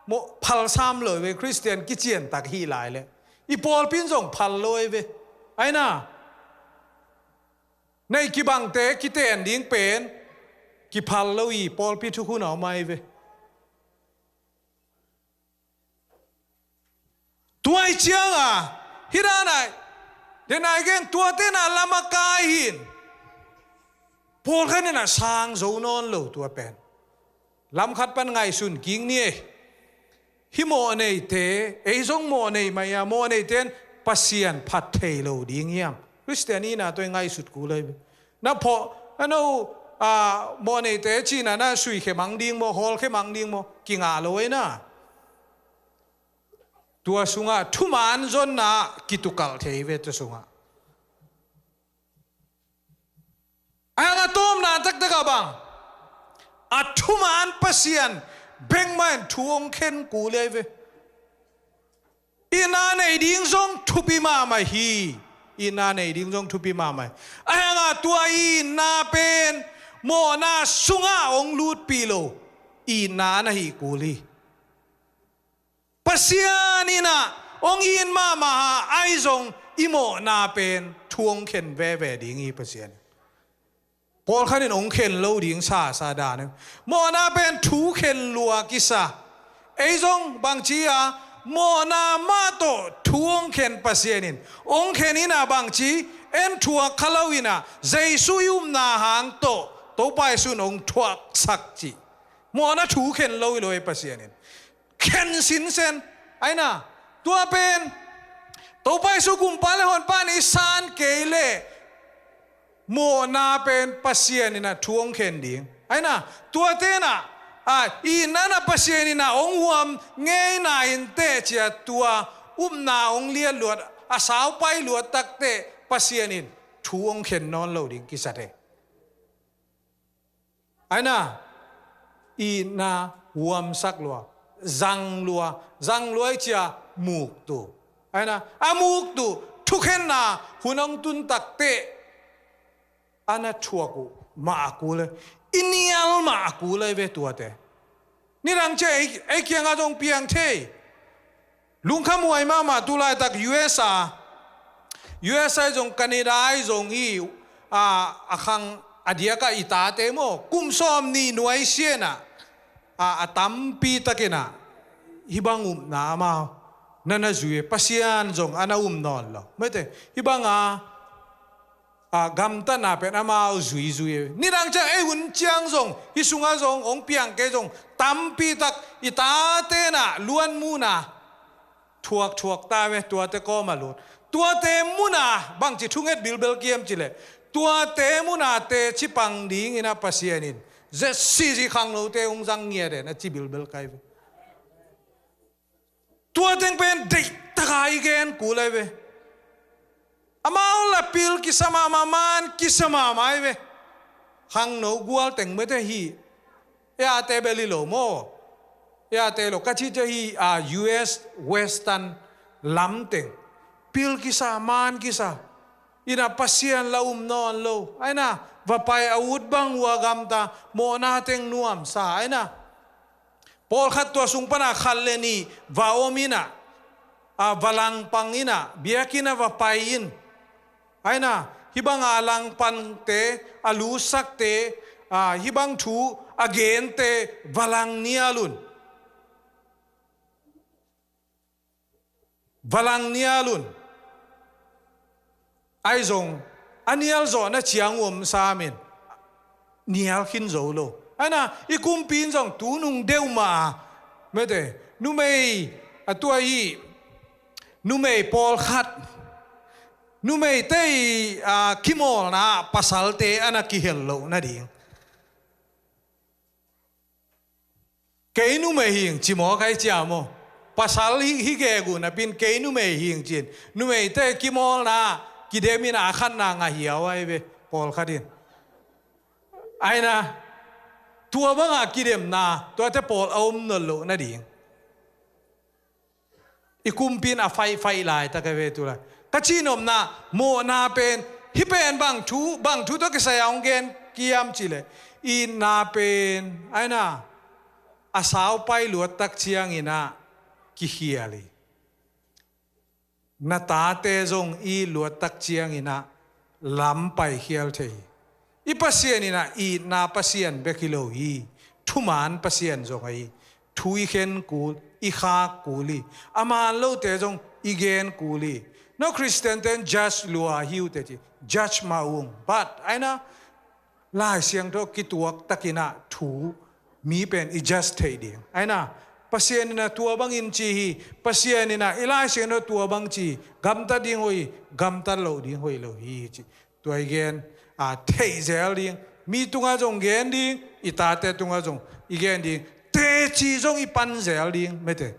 mawh, phal sam lo ve, Khristian kician tak hi lai le. I pawlpi in zong phal lo ve. Aina, nei kibangte kiten ding pen kiphal lo hi, pawlpi thukhun a om ahi ve. Tua hi ciangah, hih dan a, denai gen tuate na lam a kai hi in. Pawlkhat in a sang zo nawn lo tua pen. Lam khat pan ngaihsun kik ni ei. Hih mawhneite, ei zong mawhnei mah hi a, mawhneite in Pasian phat thei lo ding hiam? Khristian ihna tawh i ngaihsut kul ahi ve. Na phawh, na no, a, mawhneite cihna na suikhe mang ding maw, hawlkhe mang ding maw, kingah lo ei na. Tua sungah thuman zonna kitukalh thei ve tua sungah. A hang a tawpna taktak a bang, a thuman Pasian bek mah in thu hong khen kul ahi ve. Itna nei ding zong thupi mahmah hi. Itna nei ding zong thupi mahmah hi. A hang a tua itna pen mawhna sungah hong lutpih lo itna na hi kul hi. Pasian in a hong it mahmah a, ahi zong i mawhna pen thu hong khen veve ding hi Pasian. Pawlkhat in hong khen lo ding sasa dan hi. Mawhna pen thu khen lua kisa. Ei zong bangci a, mawhna mah tawh thu hong khen Pasian in hong khen in a bangci, en thuak kha lo in a, Jesu i upna hang tawh Topa Jesu in hong thuaksak ci. Mawhna thu khen lo hi lo ei Pasian in. Khen sinsen. Aina, tua pen Topa Jesu Kumpa le Honpa in i san kei leh mawhna pen Pasian in a thu hong khen ding. Aina, tuate na, a, itna na Pasian in a hong huam ngeina in teh cia tua upna hong liat luat, a saupai luat tak teh Pasian in thu hong khen nawn lo ding kisa teh. Aina, itna huamsak lua, zang lua, zang lua i cia muktu. Aina, a muktu, thukhenna hun hong tun tak teh, a na thuak uh mah a kul e, i nial mah a kul e ve tuate. Nidang cia ei, ei kiangah zong piang thei. Lungkhamhuai mahmah tu laitak U S A, U S A zong Canada zong hi, a, a khang a diakah i tate maw, kum sawm nih nuai sienah, a, a tampi takinah hih bang upna amau na na zui e, Pasian zong a na um nawn lo. Maite, hih banga a, gamtatna pen amau zuizui. Nidang ciang ei hun ciang zong, hih sungah zong, hong piang kei zong, tampi tak i tate na luan muna thuak thuak ta ve, tuate kawm a lut. Tuate muna bangci thunget bilbel kiam cileh, tuate muna teci pang dingin a Pasian in, zet sisi khangnote hong zang ngiat den a ci bilbel kai ve. Tua teng pen deihtaka i gen kul ahi ve. Amau la pil kisa mahmah, man kisa mahmah hi ve. Khangno gual teng mete hi. Eate bel hi lo maw? Eate lo ka ci te hi a, U S Western lam teng. Pil kisa, man kisa. Ina Pasian la um nawn lo. Aina, va pai a ut bang ua gamta, mawhna teng nuamsa. Aina, pawlkhat tua sung pana khat le nih va om ina, a, va langpang ina, biakinn a va pai in. Aina, hih banga langpangte, a lutsakte, a, hih bang thu a gente va lang nial un. Va lang nial un. Ahi zong, a nial zawhna ciang uh om sam in, nial khin zo lo. Aina, i kumpi in zong tu nung deuh mah a, mete, numei, a tua hi, numei pawlkhat, numeite i, a, kimawlna ah pasalte ana kihel loh nading. Kei numei hing ci maw, kai cia maw? Pasal hi, hi gegu napin kei numei hing cin. Numeite kimawlna, kidem ina a khatna ngah hiau ahi ve, pawlkhat in. Aina, tua banga kidemna, tuate pawl a om nawn loh nading. I kumpi in a faihfaih laitak a ve tu lai. Ka cihnopna, mawhna pen, hih pen bang thu, bang thu tawh kisai a hong gen kiam cih leh, itna pen, aina, a saupai luattak ciangin ah kikhial hi. Na tate zong i luattak ciangin ah lam paikhial thei hi. I Pasian in ah itna Pasian bek hi lo hi. Thuman Pasian zong ahi. Thu i khen kul, i khak kul hi. A man lote zong i gen kul hi. No Khristiante in judge lua hi uh teh ci. Judge mah ung. But, aina, Lai Siangtho kituak takin ah thu mi pen i judge theih ding. Aina, Pasian in ah tua bangin ci hi, Pasian in ah i Lai Siangtho tua bang ci hi, gamtat ding hoih, gamtat loh ding hoih lo hi ci. Tua i gen, a, theih zel ding, mi tungah zong gen ding, i tate tungah zong i gen ding, teci zong i pan zel ding, mete.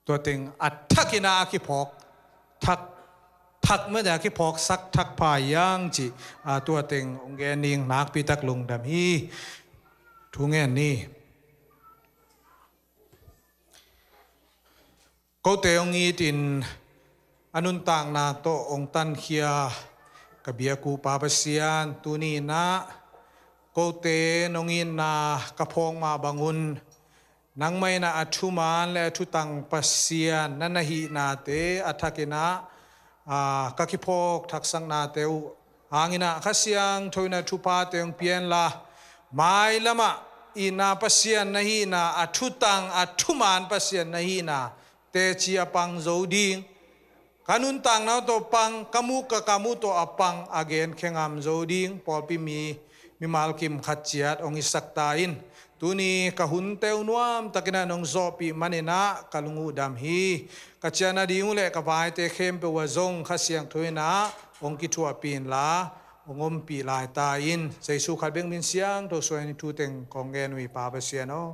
Tua teng a thakin ah a kiphawk thak, thak mete a kiphawksak thak pha hi hang cih, a, tua teng hong gen ning, nakpi tak lungdam hi. Thu ngen ni. Kote hong itin a nuntakna tawh hong tankhia ka biak uh Pa Pasian, tuni in ah kote nong itna ka phawk mah bangun, nangmah in ah a thuman le a thutang Pasian na na hihnate a thakin ah, a, ka kiphawk thaksaknate uh hangin ah Kha Siangtho in ah thuphate hong pia inla, mailam ah itna Pasian na hihna, a thutang, a thuman Pasian na hihna teci a pang zo ding, ka nuntakna uh tawh pang, ka muk ka kam uh tawh a pang, a genkhia ngam zo ding pawlpi mi, mimal kim khat ciat hong hisak ta in. Tuni ka hunte uh nuamtakin ah nong zawhpih manin ah ka lung uh dam hi. Ka ciah nading uh le ka vaite khempeuh uh ah zong Kha Siangtho in ah hong kithuahpih inla, hong ompih lai ta in. Jesu khat bek min siangtho suangin thu teng kong ngen uh hi Pa Pasian aw.